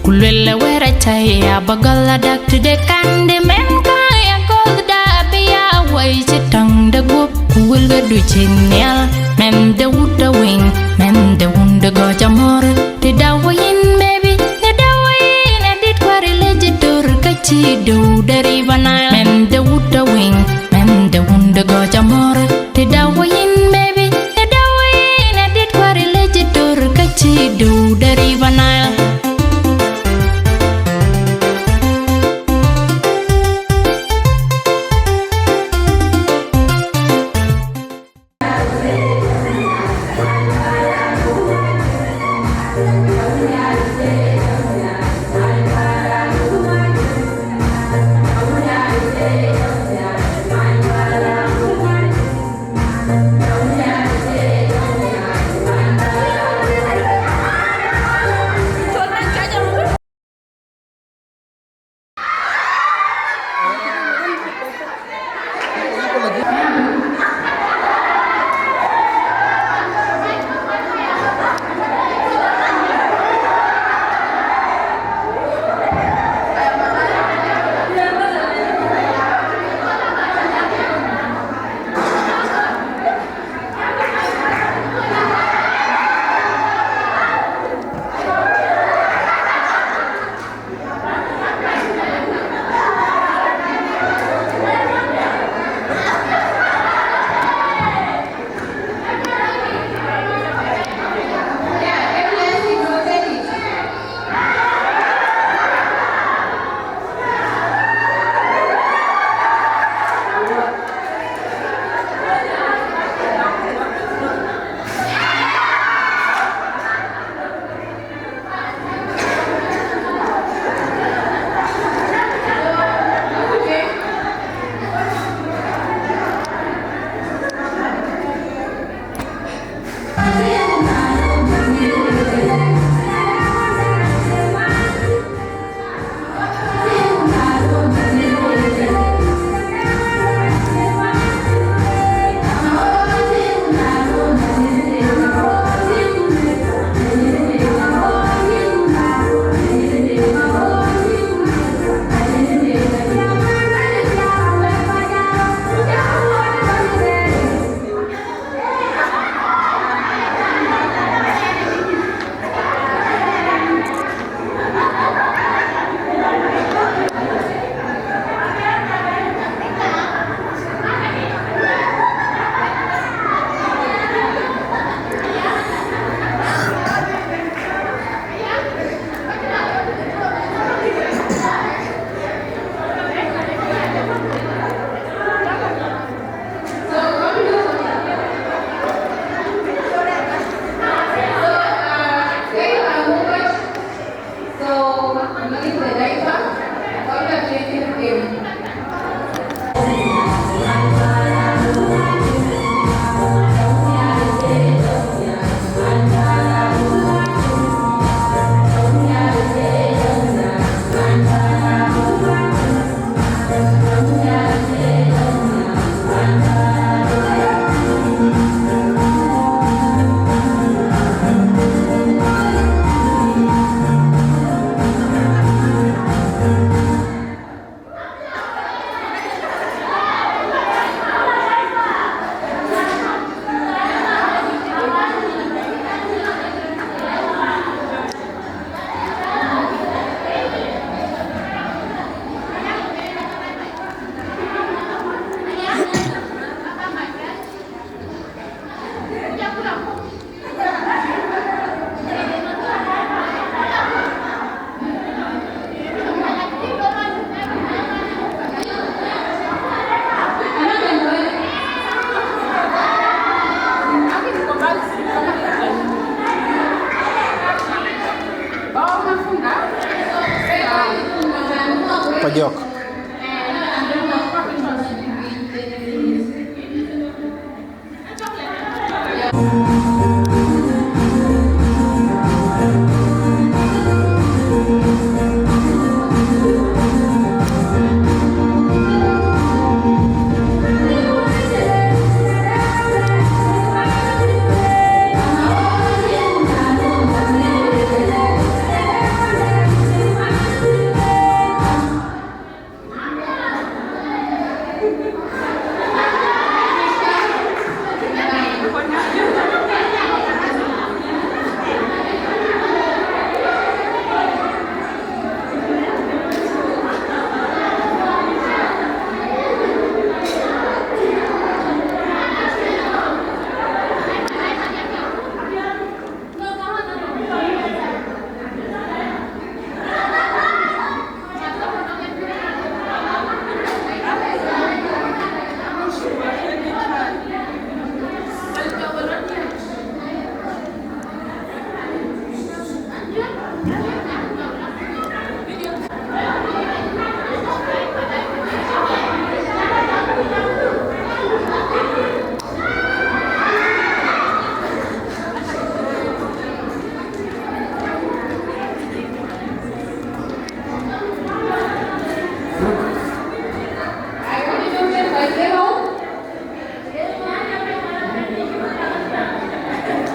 Ku luel le wer a chai ya ba gal a dak ti de kan de men ka ya gol da bi ya wai chi tang de gup ku wil ga du chin nial. Men de wut a wing, men de wun de go cha mor. Ti da wo yin baby, ti da wo yin a dit kwari le ji dur ka chi du de river Nile. Men de wut a wing, men de wun de go cha mor. Ti da wo yin baby, ti da wo yin a dit kwari le ji dur ka chi du de river Nile.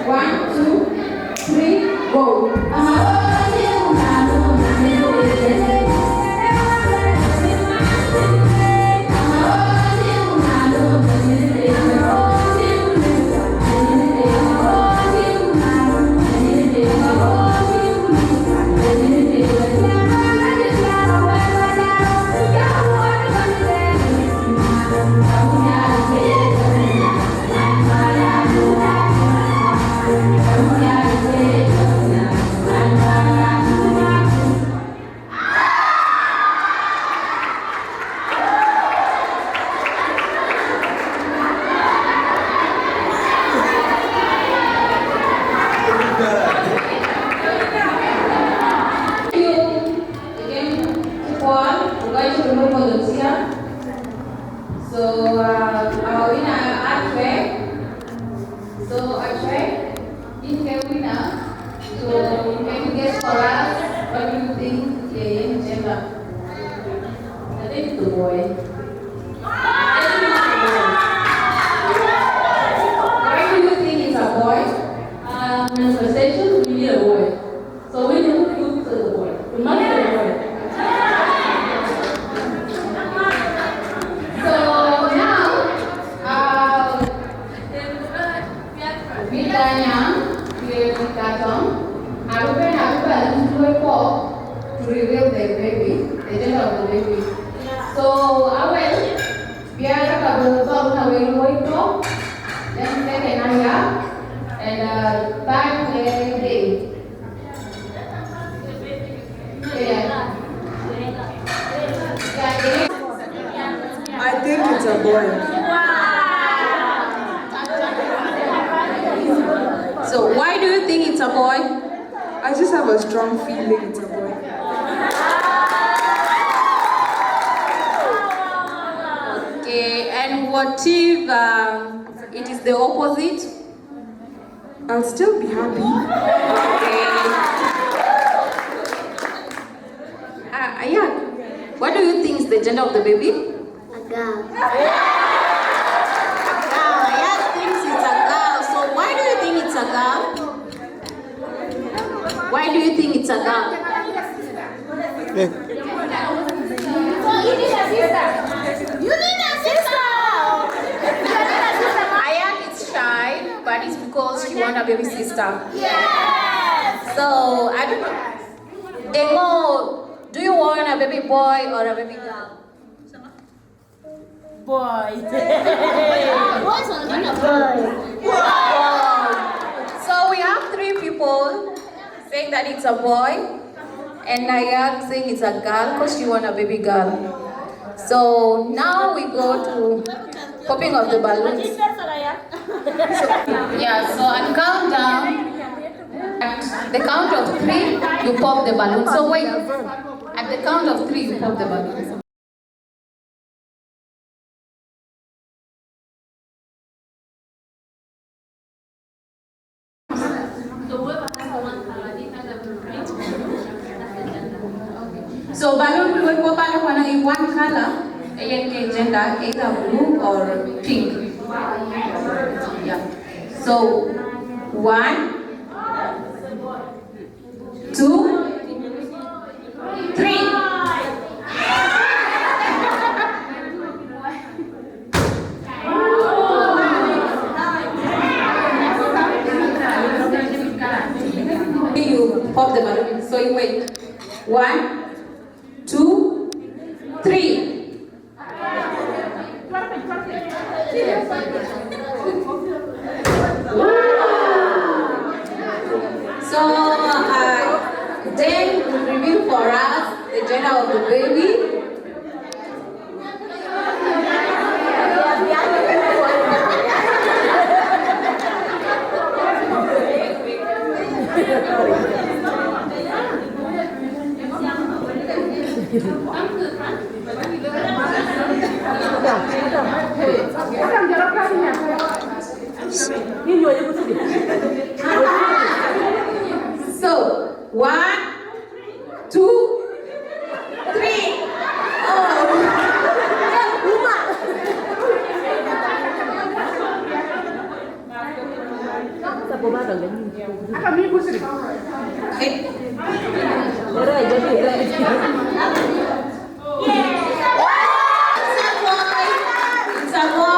One, two, three, go. Thank you again to Paul, who guys to remove volunteer. So, uh, our winner, Atwe. So, Atwe, in the winner. So, can you guess for us what do you think the gender? I think it's a boy. Why do you think it's a boy? Uh, manifestation will be a boy. So we need to look to the boy. We must be a boy. So now, uh, we are young, we are young, I will bring, I will bring to a pop to reveal the baby, the gender of the baby. So I will, we are going to go to a pop, then second area, and uh, third play day. I think it's a boy. So why do you think it's a boy? I just have a strong feeling it's a boy. Okay, and what if um, it is the opposite? I'll still be happy. Okay. Uh, Ayak, what do you think is the gender of the baby? A girl. A girl. Ayak thinks it's a girl. So why do you think it's a girl? Why do you think it's a girl? Eh. So you need a sister. You need a sister. Ayak is shy, but it's because she want a baby sister. Yes. So I don't know. Demo, do you want a baby boy or a baby girl? Boy. Boys only. Boy. So we have three people saying that it's a boy, and Nayak saying it's a girl because she want a baby girl. So now we go to popping of the balloons. So, yeah, so at countdown, at the count of three, you pop the balloon. So wait, at the count of three, you pop the balloon. So balloon will go back when I one color, A N K gender, either blue or pink. Yeah. So one, two, three. Wait, wait. One, two, three. So, uh, then we reveal for us the gender of the baby. So, one, two, three. Oh. It's a boy. It's a boy.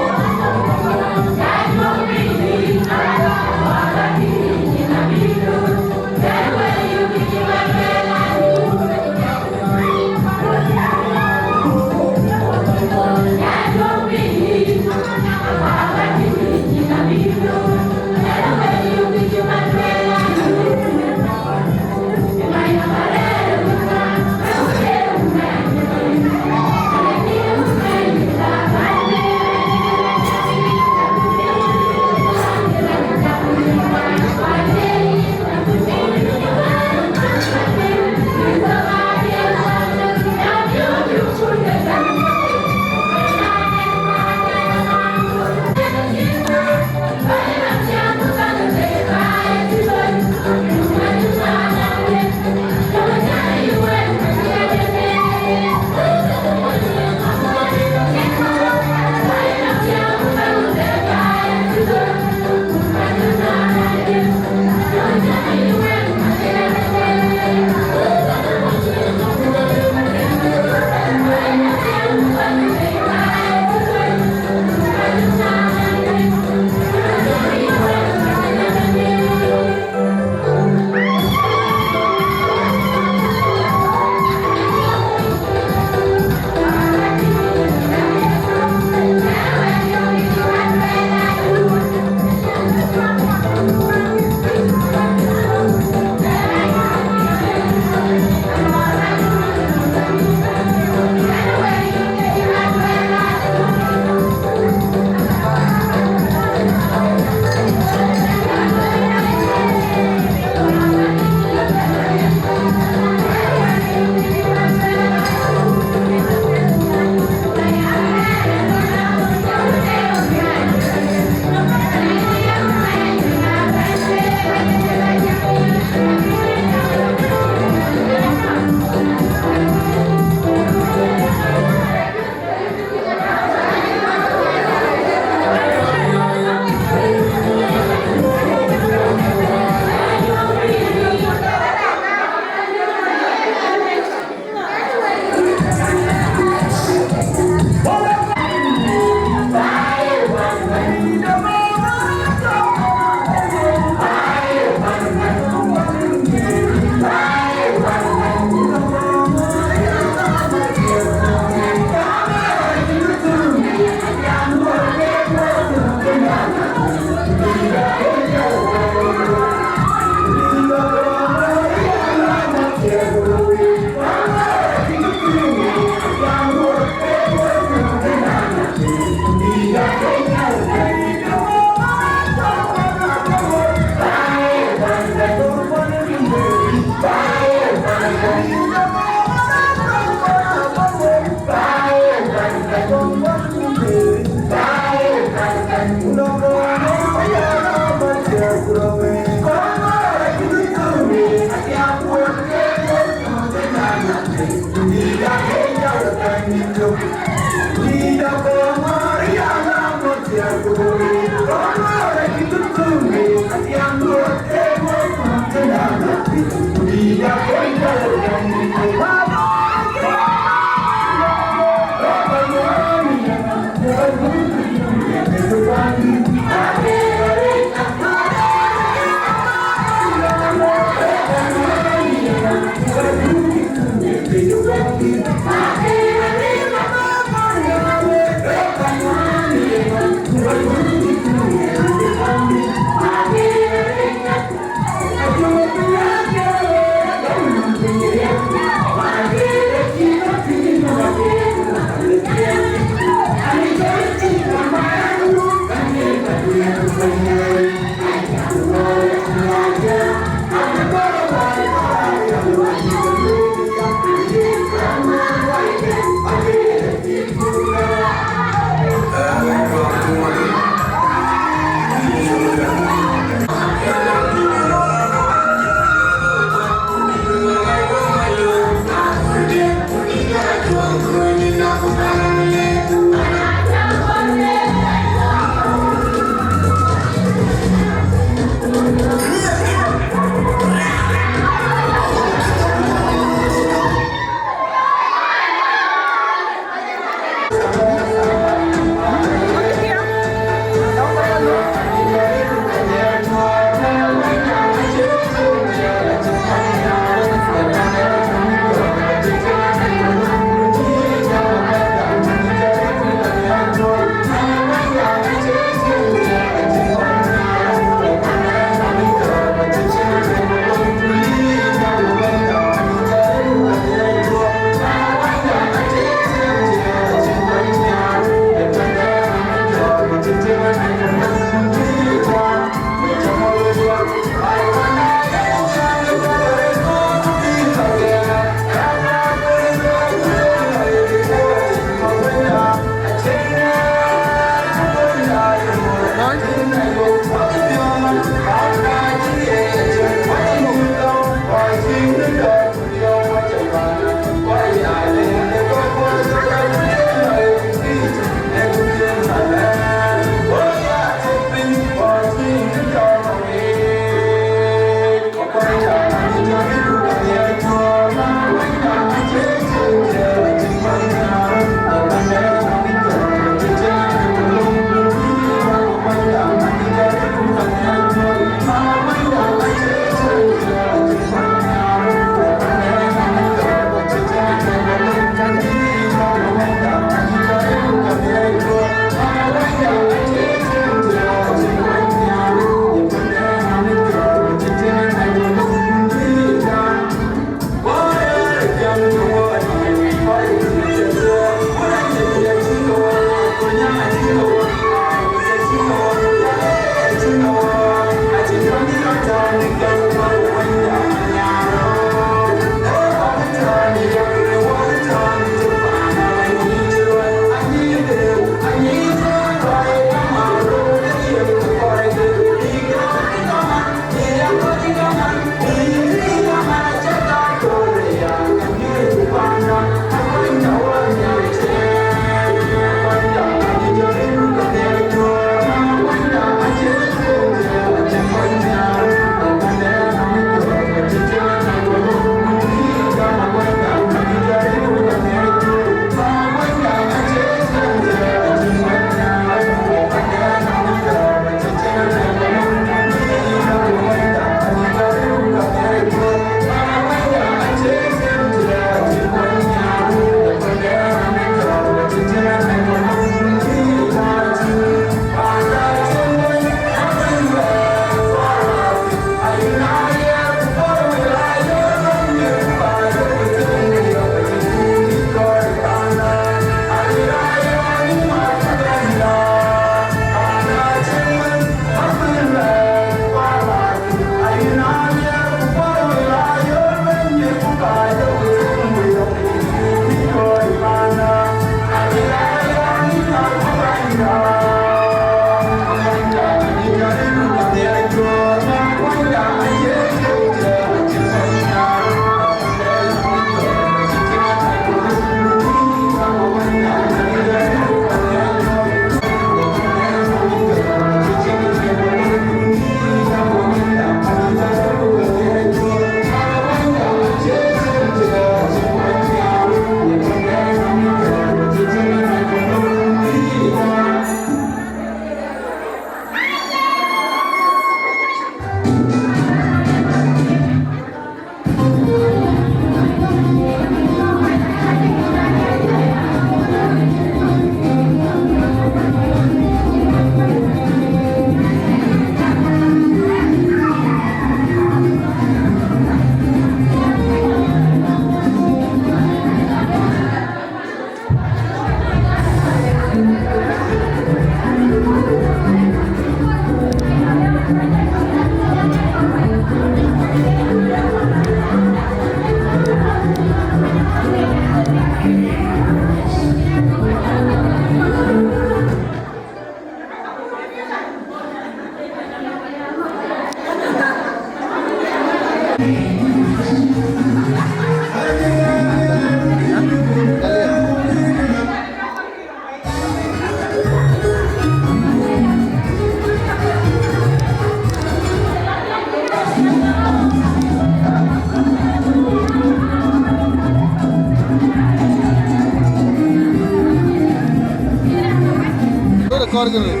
Kɔɔr kë röt.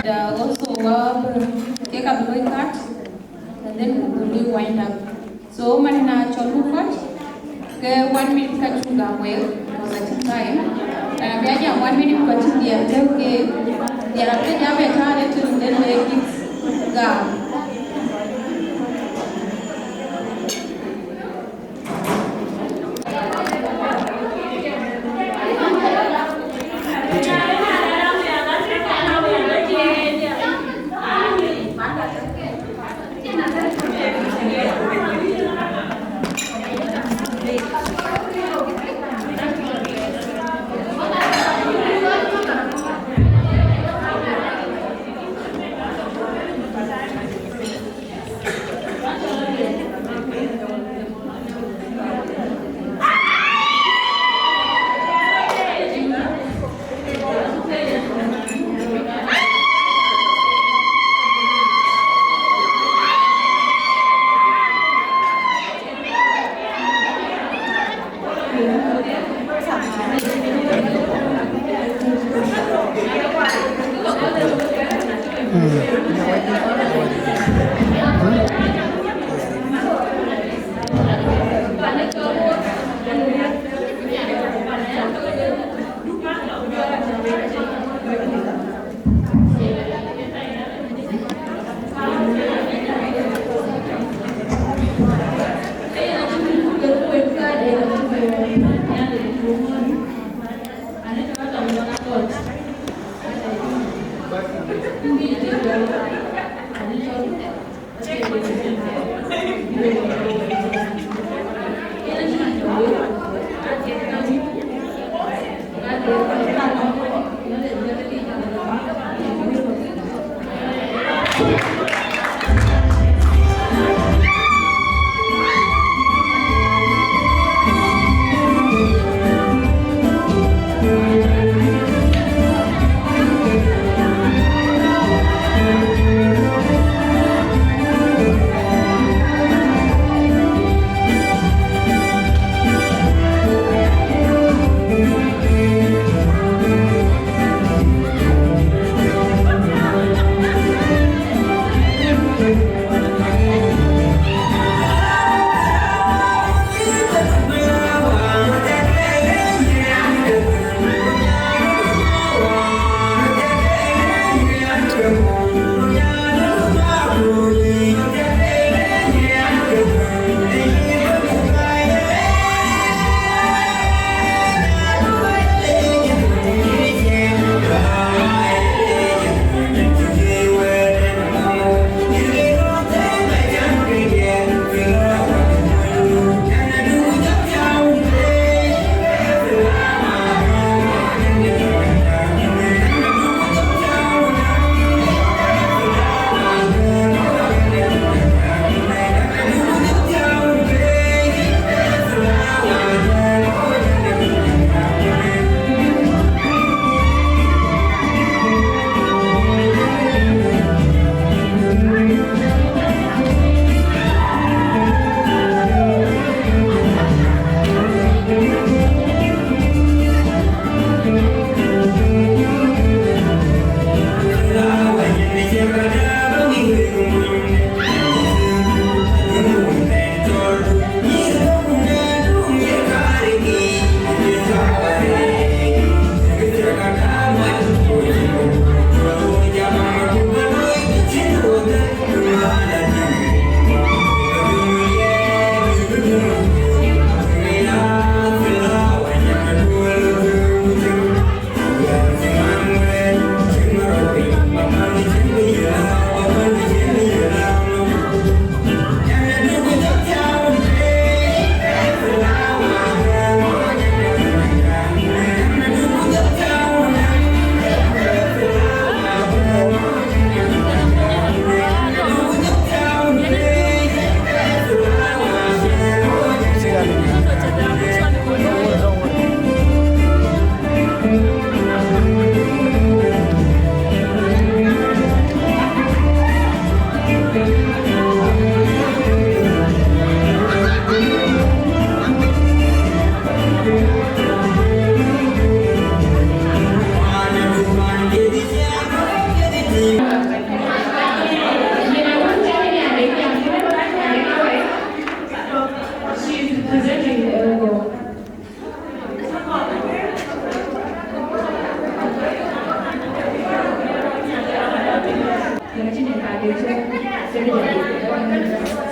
Uh, also, uh, kek abï looi kat, and then we will wind up. So, man na cɔl ku kɔc, ke one minute ka cuk gam wek, because I think time. And abï a jam one minute ka cï diɛɛr tëëk ke, diɛɛr abï jam ë taar ë tïŋ, then wek gam.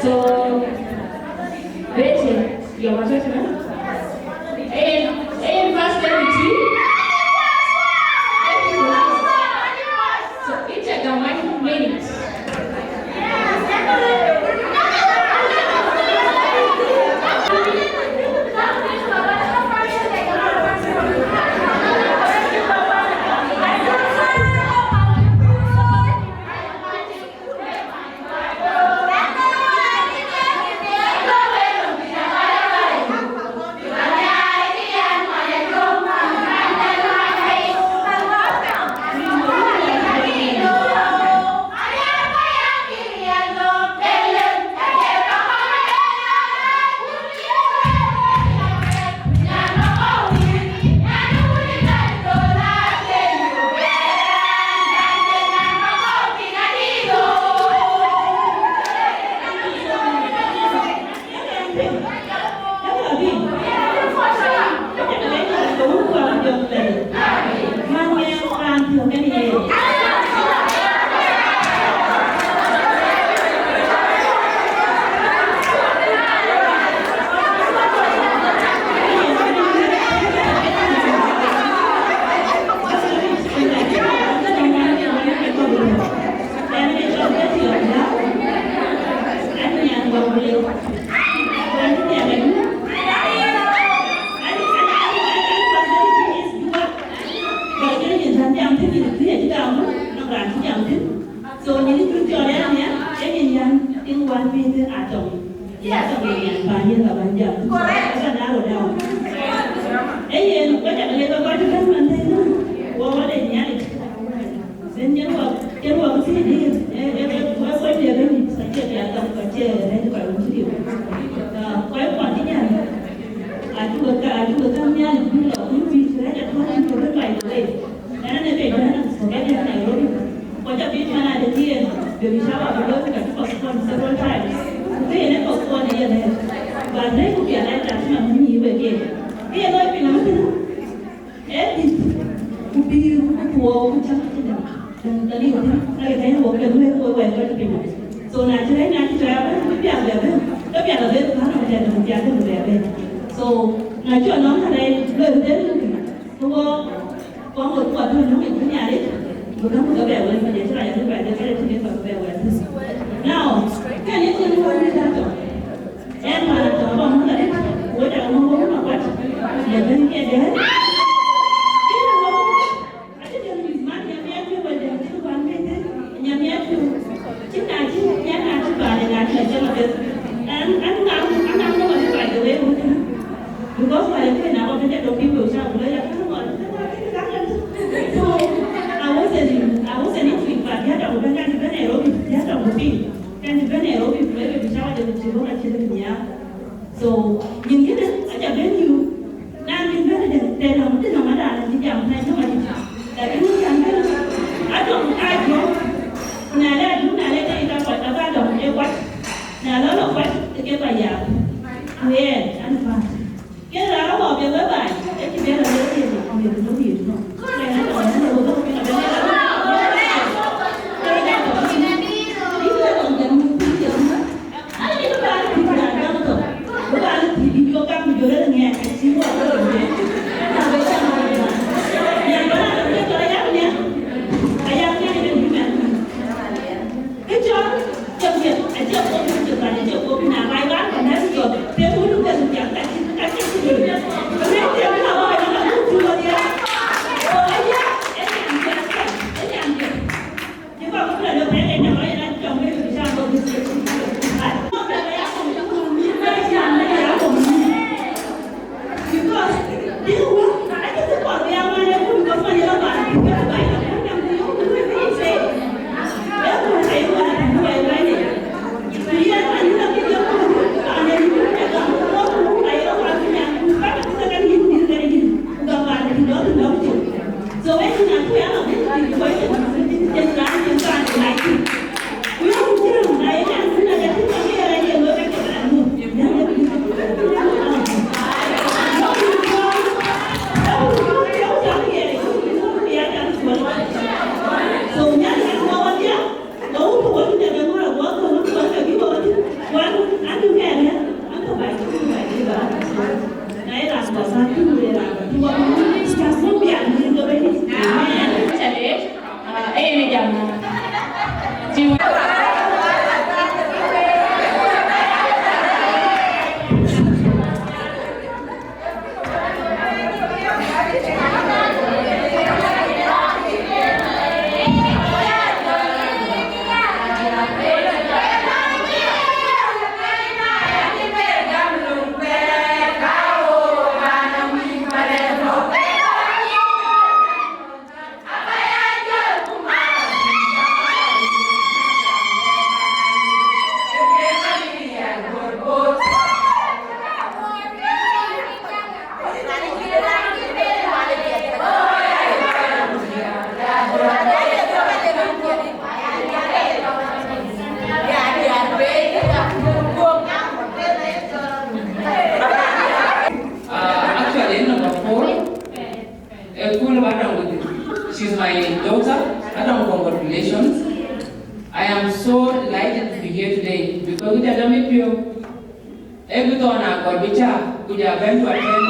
So, Betty, you're my sister. And, and Pastor Betty. So, it's a Gamai minute. So, nyin cuk cɔl ya nia, e nyin yan, in wan mi the atɔŋ. Ya tɔŋ yan, ba yen ka ban jam. Correct. Ka na ro down. E yen, ko ja le ka ba tu man te no. Wo wa le nya le. Then yen wa, yen wa ku ti di. E, e, e, wa ko le ben sa che ya ka ko che re ko ku ti. Ka ko ko ti yan. A tu ka, a tu ka nya le du la ku ti re ja ko ti ko by the way. Ënë ë piny tënë, ku ke jël Nairobi. Ku ca piny man adï thiëëc, baby shower bï looi, ku ka cï postpone several times. Ku ke yen ë postpone ë yen ë. But rëër ku pial aa tak cï man ŋic wek keek. Ke ye looi piny ëmëtënë, ee dït, ku pïïr, ku thuɔɔu, ku cäk cï dɛ̈. Dɛ̈, dɛ̈ liu thïn, ka ye kɛ̈n wok ke lueel, ku wek kɔc piny. So na cï rɛ̈c, na cï cɔɔr abɛ̈n, ku bï pial bɛ bɛ̈n, ke pial abɛ̈n, ku ɣän abï tɛ̈n, ku pial bï bɛ bɛ̈n. So na cï ɣɔn nɔm ka rɛ̈c, lueel bï dhël, ku wok, Kɔn wek kuat tɔ̈ nöŋ ë Nhialic, bï käŋ bï ke bɛ wɛ̈ɛ̈r, bï Nhialic cï rac abï bɛ dek kërɛɛc cï bï ke bɛ wɛ̈ɛ̈r thïn. Now, kën ye cïn wɛ̈ɛ̈r wïc atɔ̈, ɛn man atɔ̈ abä mɔ̈th arëët, ku wek daŋ mɔ̈th wek makuat, ye bɛ̈n ke dɛ̈ɛ̈r. Kën wek, acï jɔl mïth man, Nyamiɛ̈ɛ̈t piɔ̈u wek dɛ̈ɛ̈r cïn kuan bï thïn, Nyamiɛ̈ɛ̈t piɔ̈u, cïn na cï, cïn na cï paan ë na cï la cïn la bɛ̈n. Ɛn, ɛn ŋa, ɛn ŋa ŋa wek by the way wek kënë. Because wala ke na wä bï dɔm bï wëu ca ku lɔ ya kën wä. So I wasn't, I wasn't into it, but ya dɔm bï bɛ̈n, ya dɔm bï Nairobi, ya dɔm bï piny, ya dɔm bï Nairobi ku lɔ ya bï ca wä de bï ci bɔ̈ ka cï dëk nya. So yin kënë aca bɛ̈n yu. Na yin bɛ̈n de, de dɔm, de dɔm ada na cï jam na jɔm adï. Lakin yin jam bɛ̈n, a dɔm ka jɔm. Ku na lɛ dum, na lɛ de ka kɔc ka ba dɔm de kɔc. Na lɔ lɔ kɔc ke kɔc ya. Ku yɛn an, fat. Kën raan rɔt bɛ wek baai, ë cï bɛ̈n rɔt ë yen, yen tök, yen tök. Yen tök, yen tök, yen tök. Uh, actually, number four, a cool madam with it. She's my daughter. Madam, congratulations. I am so delighted to be here today because we are going to every time I got the child, we are going to attend.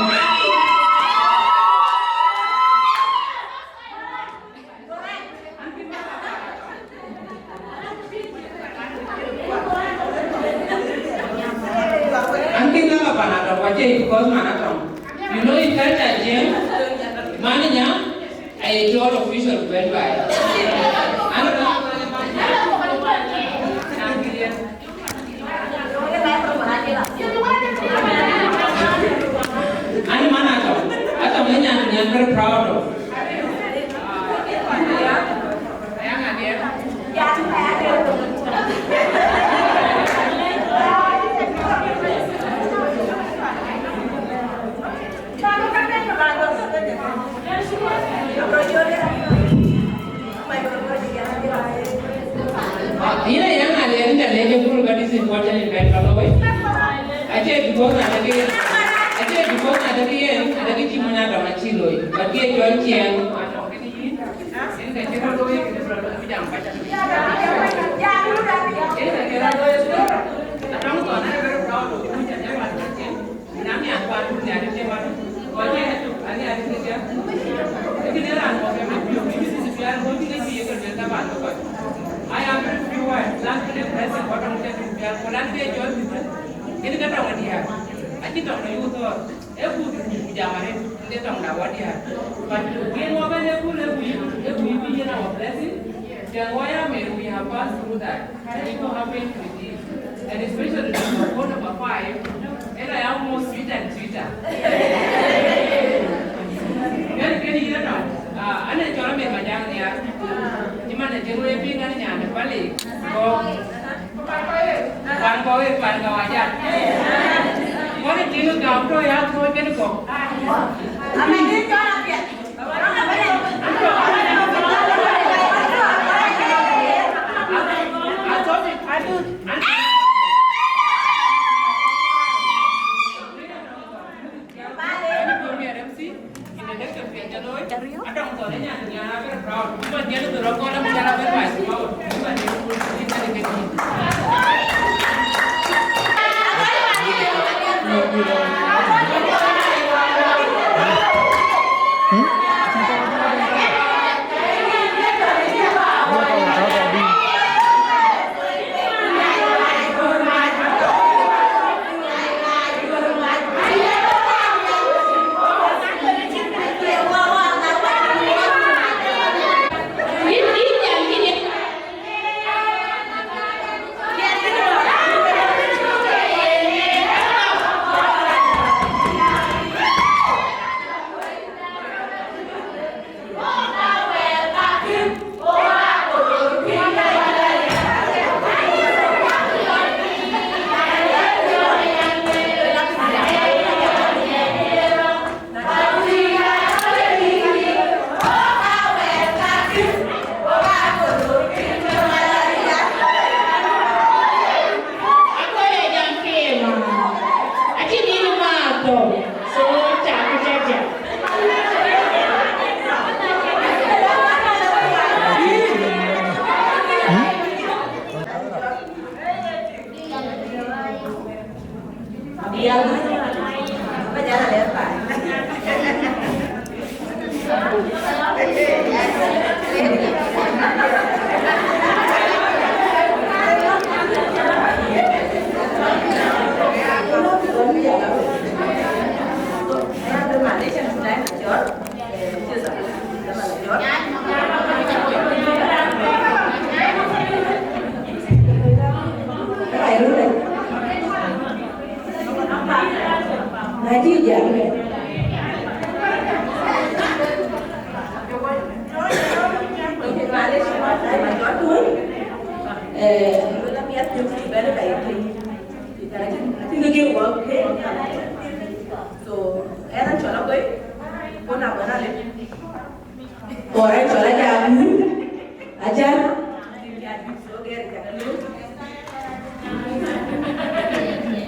An kï ŋa pan atɔ̈, ku acie because man atɔ̈. You know, in culture, Jiëŋ, man nya, aye cɔl official ku bɛ̈n baai. An, an man atɔ̈, atɔ̈ ë nyan, nyan very proud of. Yïn aya ŋa lɛɛr, yïn ca lɛɛc ë kööl, but this is what an event, by the way. Acie because na däk yen, acie because na däk yen, na däk cï mony adɔŋ acï looi, but ke cɔl ciɛɛŋ. I am very few words, lan kene pressing, what I'm telling you, ko lan ke jol mi. Kene ka tong dia. Aci tong na yuth or. E ku ku jam arëët, ke tong da wa dia. But again, wa ban e ku le ku, e ku bi yen our blessing. Then why am I, we have passed through that. And people have been with this. And especially number four, number five, and I am more sweet and sweeter. Very, very, you know. Ah, ana chora me majang dia. Jimana jengwe pingan nyane pale. Ko Pan kɔ̈u ë pan kɔ̈u ajat. Ŋɔ̈n ë tïŋ gam tɔ̈ ya tuɔɔc kën kɔ̈u. Amen. Dï cɔl apiɛth.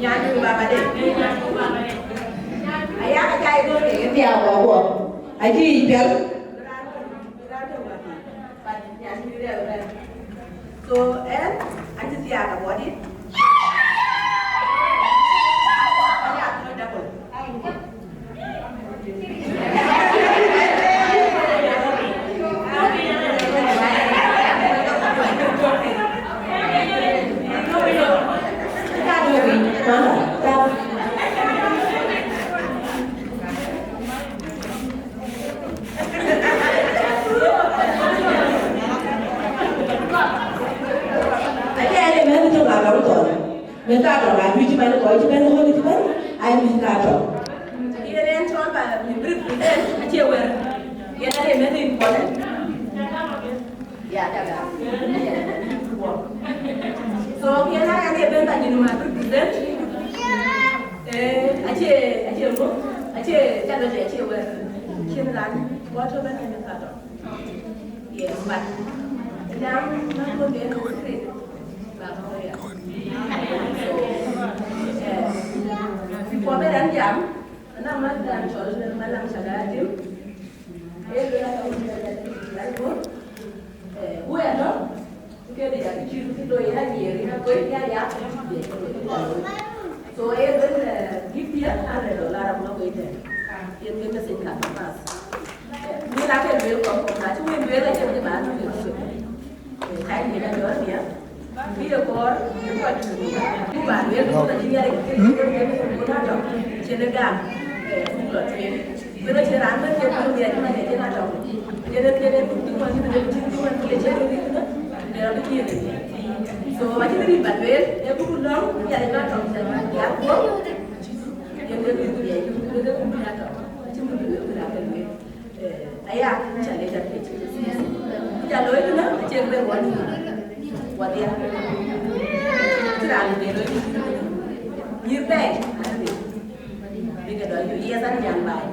Nyan baba de. Aya ka jai do ke dia wo wo. Aji pial. So, eh, anti dia ka body. Aya ko double. Mɛn ka tɔŋ, a juëc man kɔc cï bɛ̈n ɣöt cï bɛ̈n, aa mɛn ka tɔŋ. Yen en cɔl ba mi bï represent acie wɛ̈ɛ̈r. Yen ade mɛn important. Ya, ya, ya. So, yen ade bɛ̈n ba nyin ma bï represent. Eh, acie, acie ŋö, acie, calo acie wɛ̈ɛ̈r. Cïn raan, kɔc tɔ̈ bɛ̈n mɛn ka tɔŋ. Yes, but jam na ko de na kre ba ko ya. So, eh, before me dan jam, na ma dan chol me malam shagatim. Eh, lo ya ka mo ya ko. Eh, wo ya no. Ke de ya ki ki lo ya ye ri na ko ya ya. So, eh, ben, eh, give me a hundred dollar, I'm not going there. Yen ke message ka pass. Ni la ke luel kɔ̈k kɔ̈k, na cï wël luel acïn kë bä luel. Ka yïn a jɔl nia, bï ye kɔɔr, bï kɔc ku bä luel, ku na cï Nhialic ke ke ke ku na tɔŋ, cïn ë gam, eh, buk lɔ tueŋ. Bï rɔt cï raan bɛ̈n ke bï Nhialic man ye cïn a tɔŋ. Cïn ë, cïn ë buk cï ŋuan cï bï cïn cï ŋuan cï ye cïn ë bï cïn ë, ne rɔt bï cïn ë. So, acïn rin bä luel, ee buk lɔ̈ŋ, Nhialic man tɔŋ, cïn ya guɔ̈p. Yen ke bï Nhialic, ke ke bï na tɔŋ, acïn bï luel, bï na ke luel. Eh, aya, ca lec apiɛth. Ku ca looi kënë, acie bï ben wɔ nu. Wadhia. Cï raan bï ben looi kënë. Nyïïr bɛ̈ɛ̈i, an bï. Bï ke dɔl yök, yes, an nyan baai.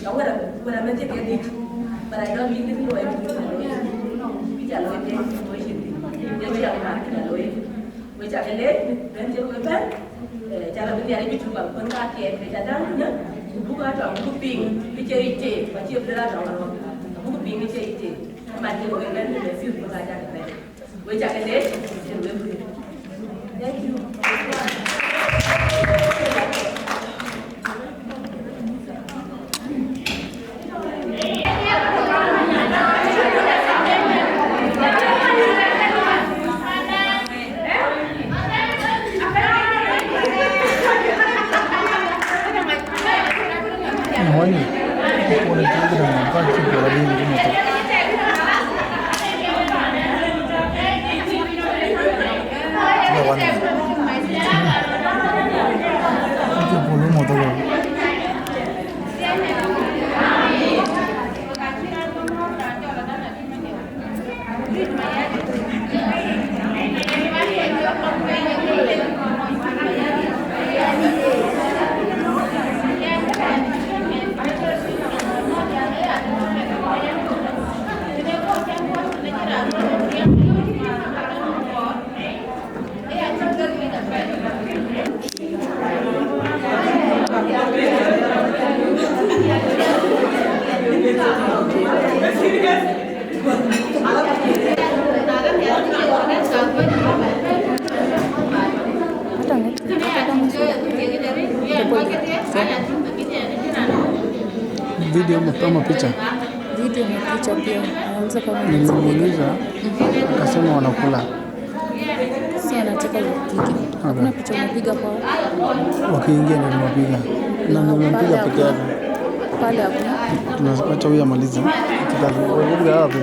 Ka wërë, wërë mɛn cï ke dït. But I don't need to know everything. Bï ca looi ke, looi cïn. Yen cï yak mat, ca looi. Wek ca ke leec, bɛ̈n cï wek bɛ̈n, eh, ca lɔ bï Nhialic bï cuk ba kuën kathiɛɛk, ke ca däŋ tënë, ku buk atɔŋ, buk piŋ, bï cie yic teek, ku acie bï rɔt atɔŋ arɔ̈k, buk piŋ bï cie yic teek. Man cï wek bɛ̈n, bï bɛ̈n, bï ka ca ke bɛ̈n. Wek ca ke leec, cïn wek bï. Thank you. Wani, ko ne ta gida ma ba ki gora din kuma to. Ba wani. Ki bulu mo to. Video ama picha. Video na picha pia. Anaweza kama nimemuuliza, akasema wanakula. Si anataka upige. Hakuna picha unapiga kwao? Wakiingia ndio tunapiga. Na nimempiga peke yake. Pale hakuna. Tunaacha huyu amalize. Tutapiga wapi?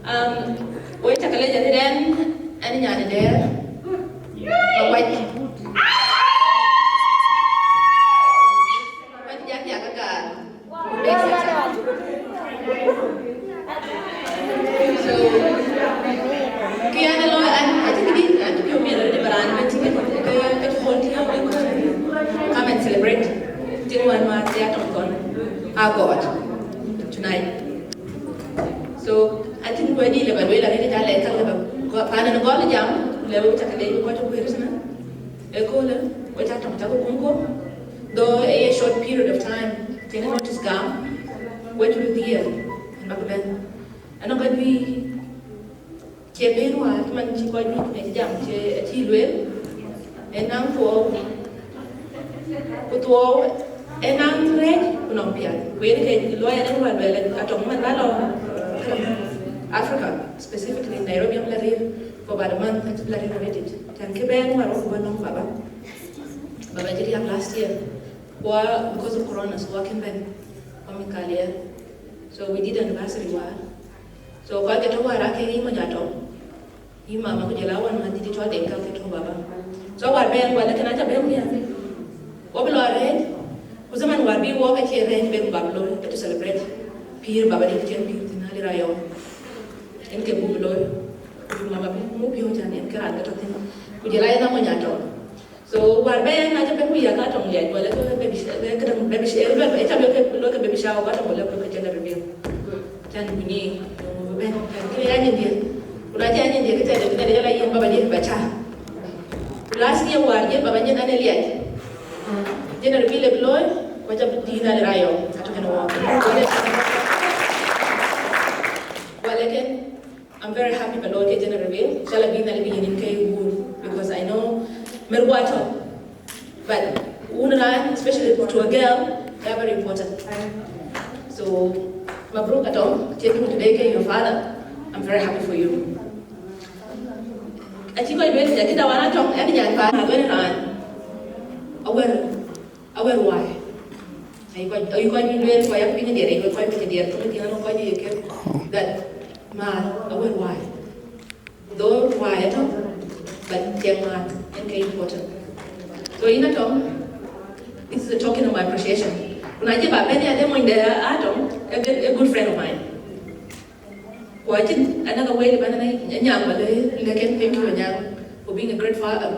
Um, wek ca ke leec arëët, ɛn, ɛn nyan ë Dɛ̈ɛ̈r, Makuac. Makuac Diak Diak Agaar. Bɛ̈ny le ba lueel arëët, ca lɛc ka le ba, paan en gɔl jam, le wek ca ke leec, wek kɔc cï guëër tënë. Ëköölë, wek ca tɔŋ ca ke kum guɔ̈p. Though a short period of time, cïn notice gam, wek cï röt dhiëëth, en bä ke bɛ̈n. Anɔŋ kɔc bï cie bɛ̈n wäär, cï man cï kɔc bï ne cï jam, cie acï lueel. En naŋ thuɔɔu, ku thuɔɔu en naŋ rɛɛc ku nɔŋ piath. Ku yen ke luɔi en wä lueel, atɔŋ man bä lɔ Africa, specifically Nairobi, am la rëër for about a month, am la rëër arëët. Cän kë bɛ̈n wäär wä ku bä nɔŋ baba. Baba cï riääk last year. Ku because of corona, so wä kën bɛ̈n. Wä mïth ka liɛɛr. So we did anniversary wäär. So kɔc ke tɔ̈ wäär ake yï mony atɔŋ. Yï mama ku jɔl a wän mäth dït cɔl Deŋ ka ke tɔ̈ baba. So wäär bɛ̈n, wäär lɛ̈k kën aca bɛ̈n nhial. Wɔ bï lɔ arɛɛc, ku zaman wäär bï wɔ ka cie rɛɛc bɛ̈n bap looi, ke to celebrate pïïr baba dït cïn pïïr thïn, Ali Rayɔm. En ke buk looi, ku mama bï muk piɔ̈u cän en ke raan ke tɔ̈ thïn. Ku jɔl a yen amony atɔŋ. So wäär bɛ̈n, na cï bɛ̈n ku ya ka tɔŋ liac, wala ke baby sh-, ke këdäŋ baby sh-, eh, luel, eh, ca luel ke, luel ke baby shower, ka tɔŋ wala ke gender reveal. Cän ku nyi, bɛ̈n, cän kë ya nyin diɛ̈. Ku na cï ya nyin diɛ̈, ke tɛ̈dë, ke tɛ̈dë jɔl a yen baba diɛ̈ ba ca. Ku last year wäär jël baba nyin an ë liac. Gender reveal ë bï looi, ku aca bï dïït na le rayɔ, atɔ̈ kën wɔ. Wala kën, I'm very happy ba looi ke gender reveal. Inshallah, bï Nhialic bï yen ke wun, because I know mer watɔ. But wun raan, especially to a girl, they are very important. So, mabruk atɔŋ, cï today ke your father. I'm very happy for you. Acï kɔc bɛ̈n, acï da wan atɔŋ, ɛn nyan pa na bɛ̈n raan. Awɛr, awɛr wai. Ayi kɔc, ayi kɔc bï lueel, kɔc yak piny diɛt, ayi kɔc piny diɛt, tɔŋ tiŋ anɔŋ kɔc ye kek that ma awɛr wai. Though wai atɔŋ, but tiɛŋ ma en ke important. So yin atɔŋ, this is a token of my appreciation. Ku na cï ba bɛ̈n ya de mony de atɔŋ, a good, a good friend of mine. Ku acïn another way bä nyan ba le, lɛ̈k en thank you, Anyaŋ, for being a great fa-, a,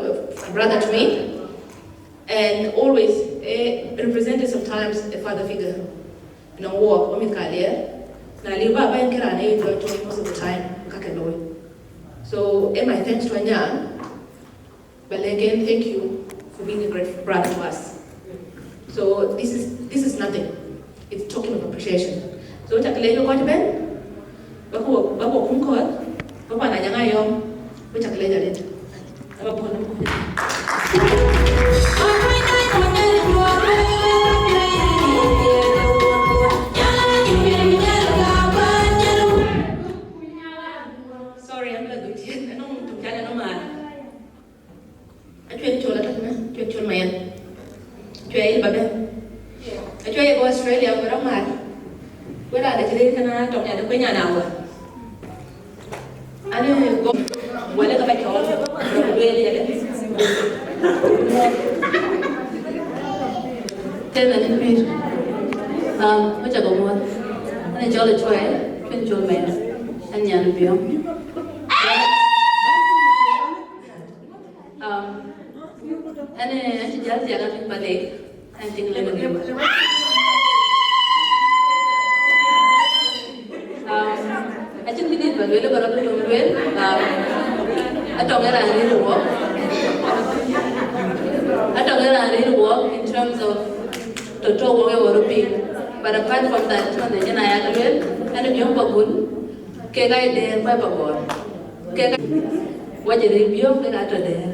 a brother to me, and always, eh, represented sometimes a father figure. You know, walk, wä mïth ka liɛɛr. Na liu baba en ke raan ee jɔ tɔ̈ most of the time, ka ke looi. So, eh, my thanks to Anyaŋ. But again, thank you for being a great brother to us. So this is, this is nothing. It's token of appreciation. So cak leec kɔc bɛ̈n, ba ku, ba ku kum kɔc, ba pan Anyaŋ Ayɔm, ba cak leec arëët. Ba pɔ̈l. Sorry, I'm not good yet. I don't want to tell you no man. Acuɛn col atɔ̈ kënë, acuɛn col mayen. Acuɛn yï ba bɛ̈n. Acuɛn ye bɔ̈ Australia, ku rɔt määr. Ku raan de cï rëër kënë atɔ̈ nya de kueny an awär. Ani go, wala ka ba cɔɔl, ku duëël yɛlɛ. Tënë ni pïïr. Um, wacä go muɔ̈th. Ani cɔl acuɛn, acuɛn col mayen. An nyan biɔ̈ɔ̈ŋ. Um, ɛn, ɛn cï jäl thiak an bä lek, ɛn tiŋ lek ë gëmë. Um, acïn kë dït bä lueel, bä rɔt döŋ lueel, um, atɔŋ ë raan rëër wɔ. Atɔŋ ë raan rëër wɔ in terms of to, to wɔ ke wɔ röt piŋ. But apart from that, cï man de jɛn aya ke lueel, ɛn biɔ̈ɔ̈ŋ bä gul, kek aa dɛɛr bä bä gɔɔr. Kek wacë rëër biɔ̈ɔ̈ŋ kek aa tɔ dɛɛr.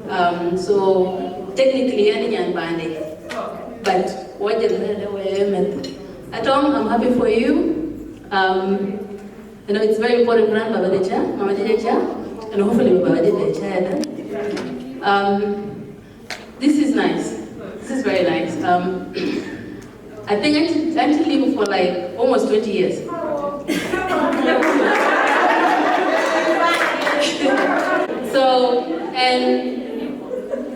Um, so technically, ani nyan pande, but wajir lele we meth. Atɔŋ, I'm happy for you. Um, you know, it's very important, grandpa, but the chair, mama, the chair, and hopefully, baba, the chair. Um, this is nice. This is very nice. Um, I think I should, I should live for, like, almost twenty years. So, and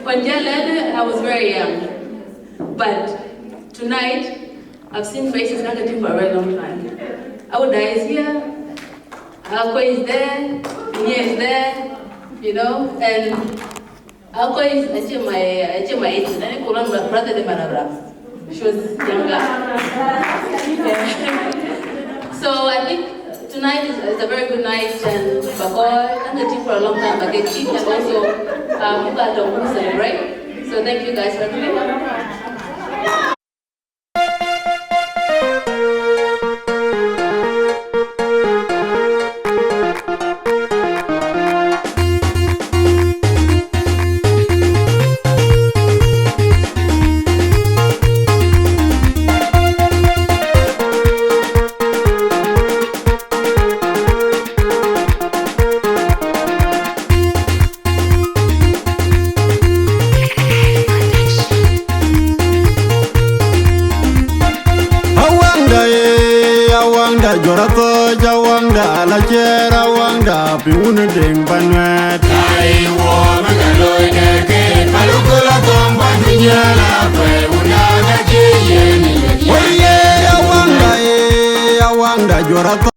on Jalele, I was very young. But tonight, I've seen faces that I think for a very long time. Our dad is here, Akoi is there, Nia is there, you know, and Akoi is actually my, actually my age, and I call her my brother, the Marabra. She was younger. So I think Tonight is, is a very good night, and Bakoy and the team for a long time, but the team has also, um, got to celebrate. So thank you guys for coming. Awangda, eh, awangda, jora thoj, awangda, ala cer, awangda, pi wun deng banwet. Ai wo, ma ka loy de ke, palu kula tong ba dunya la kwe, una ga ji ye ni le. Oye, awangda, eh, awangda, jora thoj.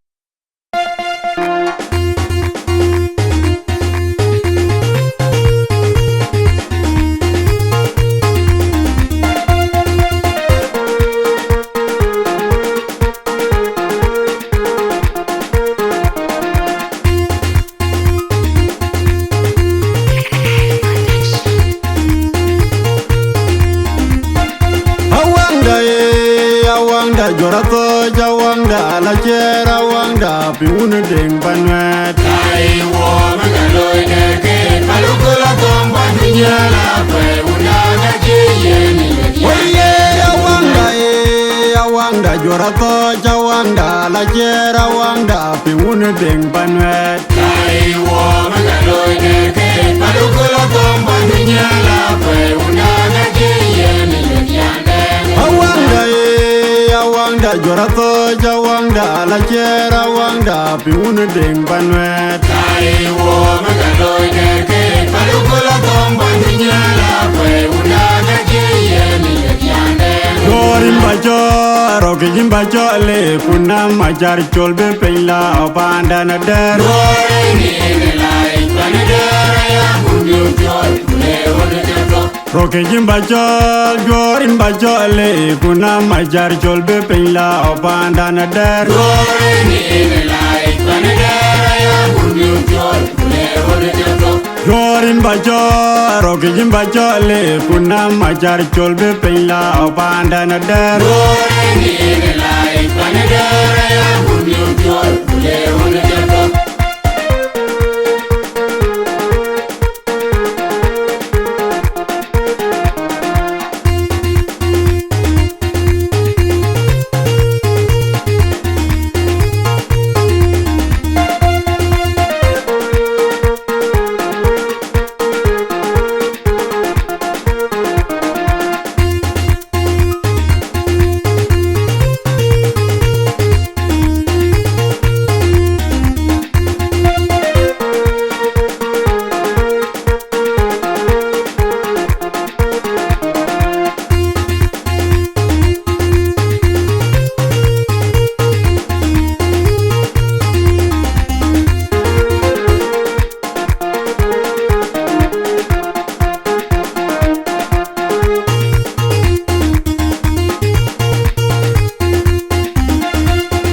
Awangda, eh, awangda, jora thoj, awangda, ala cer, awangda, pi wun deng banwet. Ai wo, ma ka loy de ke, palu kula tong ba dunya la kwe, una ga ji ye ni le. Oye, awangda, eh, awangda, jora thoj, awangda, ala cer, awangda, pi wun deng banwet. Ai wo, ma ka loy de ke, palu kula tong ba dunya la kwe, una ga ji ye ni le yande. Awangda, eh, awangda, jora thoj, awangda, ala cer, awangda, pi wun deng banwet. Ai wo, ma ka loy de ke, palu kula tong ba dunya la kwe, una ga ji ye ni le yande. Dorin ba jor, okijin ba jole, kuna majar chol be piny la, panda na der. Rokijin ba jol, jorin ba jole, kuna majar chol be piny la, opanda na der. Jorin ba jol, rokijin ba jole, kuna majar chol be piny la, opanda na der.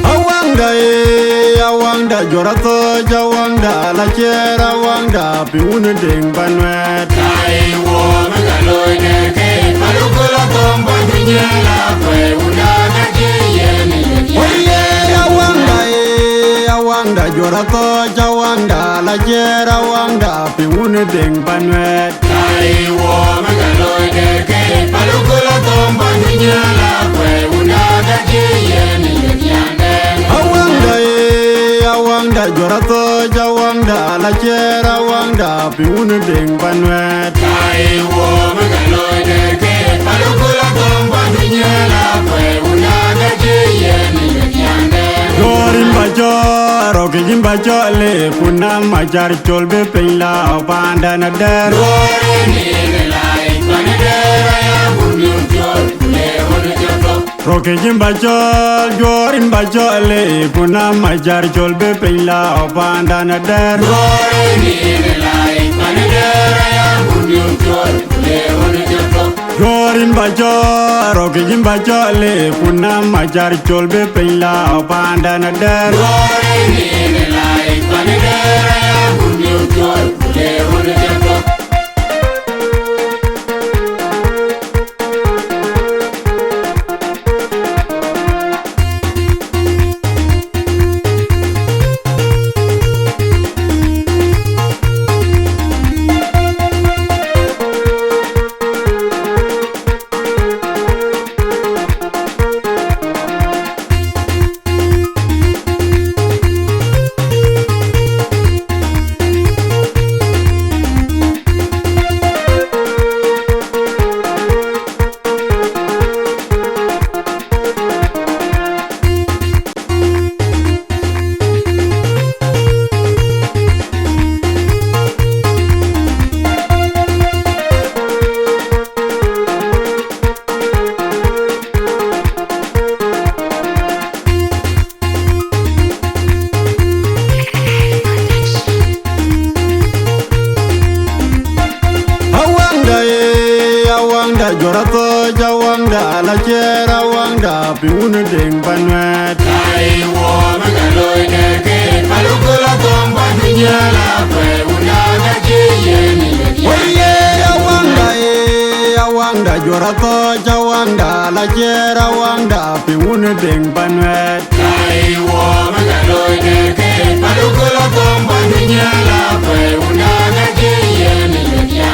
Awangda, eh, awangda, jora thoj, awangda, ala cer, awangda, pi wun deng banwet. Ai wo, ma ka loy de ke, palu kula tong ba dunya la kwe, una ga ji ye ni le. Oye, awangda, eh, awangda, jora thoj, awangda, ala cer, awangda, pi wun deng banwet. Ai wo, ma ka loy de ke, palu kula tong ba dunya la kwe, una ga ji ye ni le yande. Awangda, eh, awangda, jora thoj, awangda, ala cer, awangda, pi wun deng banwet. Ai wo, ma ka loy de ke, palu kula tong ba dunya la kwe, una ga ji ye ni le yande. Jorin ba jor, okijin ba jole, kuna majar chol be piny la, opanda na der. Rokijin ba jol, jorin ba jole, kuna majar chol be piny la, opanda na der. Juɔ̈r yïn ba cɔɔl, rökic yïn ba cɔɔl, ee, ku na Macar col bï piny la, paanda na dɛ̈r. Juɔ̈r yïn la, ee, paanda dɛ̈r, aya ku niu col, ku le ɣön col. Awaŋda, ee, awaŋda, juɔ̈r athɔ̈ɔ̈c, awaŋda, la ciɛɛr, awaŋda, piŋ wun deŋ pan wɛ̈ɛ̈t. Ai, wɔ, mï ka looi dɛ̈r ke, palu köl athɔ̈ɔ̈ŋ, ba dunia la kuɛɛr, wun daŋ ka cï yen ë ye. Woi, ee, awaŋda, ee, awaŋda, juɔ̈r athɔ̈ɔ̈c, awaŋda, la ciɛɛr, awaŋda, piŋ wun deŋ pan wɛ̈ɛ̈t. Ai, wɔ, mï ka looi dɛ̈r ke, palu köl athɔ̈ɔ̈ŋ, ba dunia la kuɛɛr, wun daŋ ka cï yen ë ye.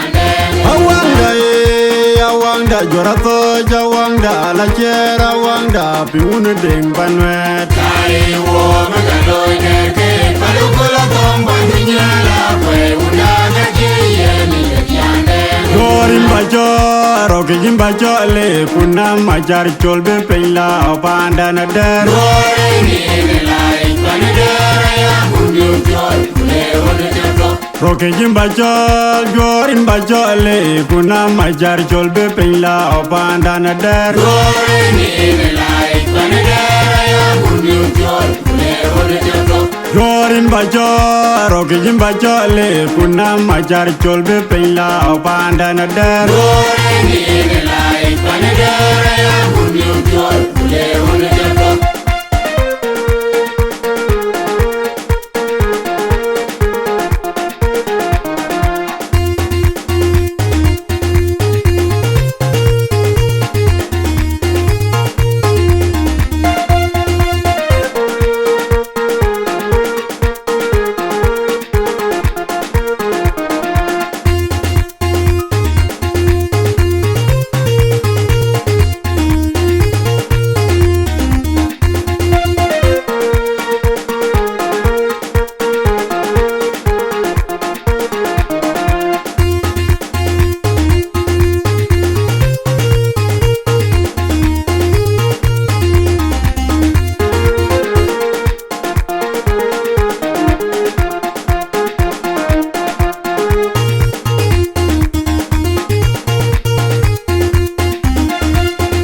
Awaŋda, ee, awaŋda, juɔ̈r athɔ̈ɔ̈c, awaŋda, la ciɛɛr, awaŋda, piŋ wun deŋ pan wɛ̈ɛ̈t. Ai, wɔ, mï ka looi dɛ̈r ke, palu köl athɔ̈ɔ̈ŋ, ba dunia la kuɛɛr, wun daŋ ka cï yen ë ye. Juɔ̈r yïn ba cɔɔl, rökic yïn ba cɔɔl, ee, ku na Macar col bï piny la, paanda na dɛ̈r. Juɔ̈r yïn la, ee, paanda dɛ̈r, aya ku niu col, ku le ɣön col. Rökic yïn ba cɔɔl, juɔ̈r yïn ba cɔɔl, ee, ku na Macar col bï piny la, paanda na dɛ̈r. Juɔ̈r yïn la, ee, paanda dɛ̈r, aya ku niu col, ku le ɣön col. Juɔ̈r yïn ba cɔɔl, rökic yïn ba cɔɔl, ee, ku na Macar col bï piny la, paanda na dɛ̈r. Juɔ̈r yïn la, ee, paanda dɛ̈r, aya ku niu col, ku le ɣön col.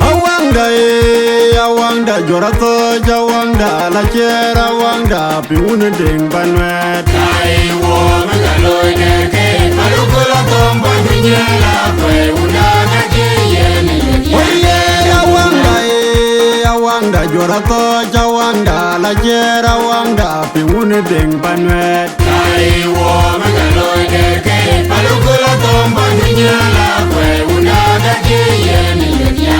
Awaŋda, ee, awaŋda, juɔ̈r athɔ̈ɔ̈c, awaŋda, la ciɛɛr, awaŋda, piŋ wun deŋ pan wɛ̈ɛ̈t. Ai, wɔ, mï ka looi dɛ̈r ke, palu köl athɔ̈ɔ̈ŋ, ba dunia la kuɛɛr, wun daŋ ka cï yen ë ye. Woi, ee, awaŋda, ee, awaŋda, juɔ̈r athɔ̈ɔ̈c, awaŋda, la ciɛɛr, awaŋda, piŋ wun deŋ pan wɛ̈ɛ̈t. Ai, wɔ, mï ka looi dɛ̈r ke, palu köl athɔ̈ɔ̈ŋ, ba dunia la kuɛɛr, wun daŋ ka cï yen ë ye.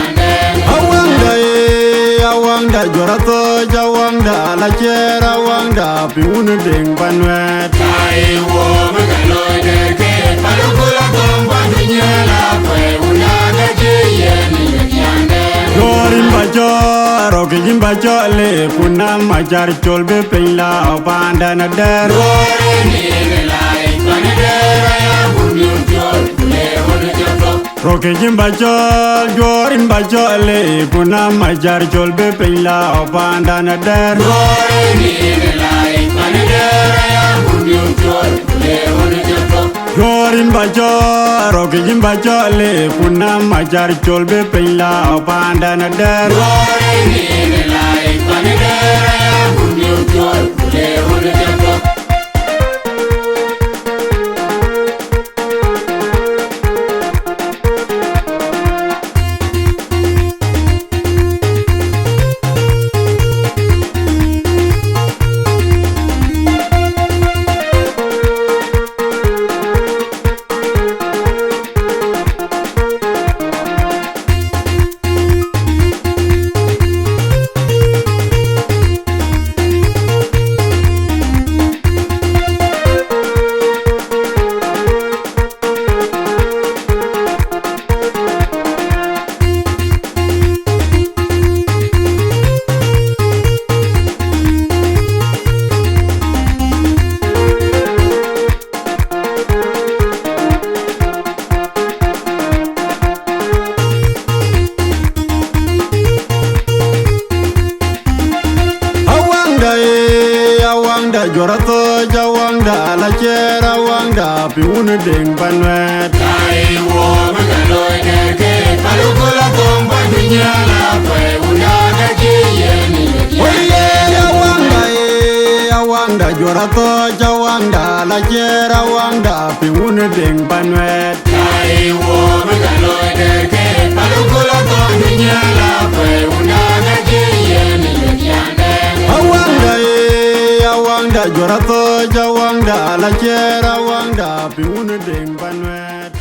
Awaŋda, ee, awaŋda, juɔ̈r athɔ̈ɔ̈c, awaŋda, la ciɛɛr, awaŋda, piŋ wun deŋ pan wɛ̈ɛ̈t. Ai, wɔ, mï ka looi dɛ̈r ke, palu köl athɔ̈ɔ̈ŋ, ba dunia la kuɛɛr, wun daŋ ka cï yen ë ye. Juɔ̈r yïn ba cɔɔl, rökic yïn ba cɔɔl, ee, ku na Macar col bï piny la, paanda na dɛ̈r. Juɔ̈r yïn la, ee, paanda dɛ̈r, aya ku niu col, ku le ɣön col. Rökic yïn ba cɔɔl, juɔ̈r yïn ba cɔɔl, ee, ku na Macar col bï piny la, paanda na dɛ̈r. Juɔ̈r yïn la, ee, paanda dɛ̈r, aya ku niu col, ku le ɣön col. Juɔ̈r yïn ba cɔɔl, rökic yïn ba cɔɔl, ee, ku na Macar col bï piny la, paanda na dɛ̈r. Juɔ̈r yïn la, ee, paanda dɛ̈r, aya ku niu col, ku le ɣön col. Awaŋda la ciɛɛr, awaŋda piŋ wun deŋ pan wɛɛt. Ai wo, bï ka looi dɛɛr ke, pal ku la thöŋ pan dunia la kuɛɛi wunda ka cï yen yök. Woi, yen awaŋda, ee, awaŋda juɔr athɔɔc, awaŋda la ciɛɛr, awaŋda piŋ wun deŋ pan wɛɛt. Ai wo, bï ka looi dɛɛr ke, pal ku la thöŋ dunia la kuɛɛi wunda ka cï yen yök yandɛɛr. Awaŋda, ee, awaŋda juɔr athɔɔc, awaŋda la ciɛɛr, awaŋda piŋ wun deŋ pan wɛɛt.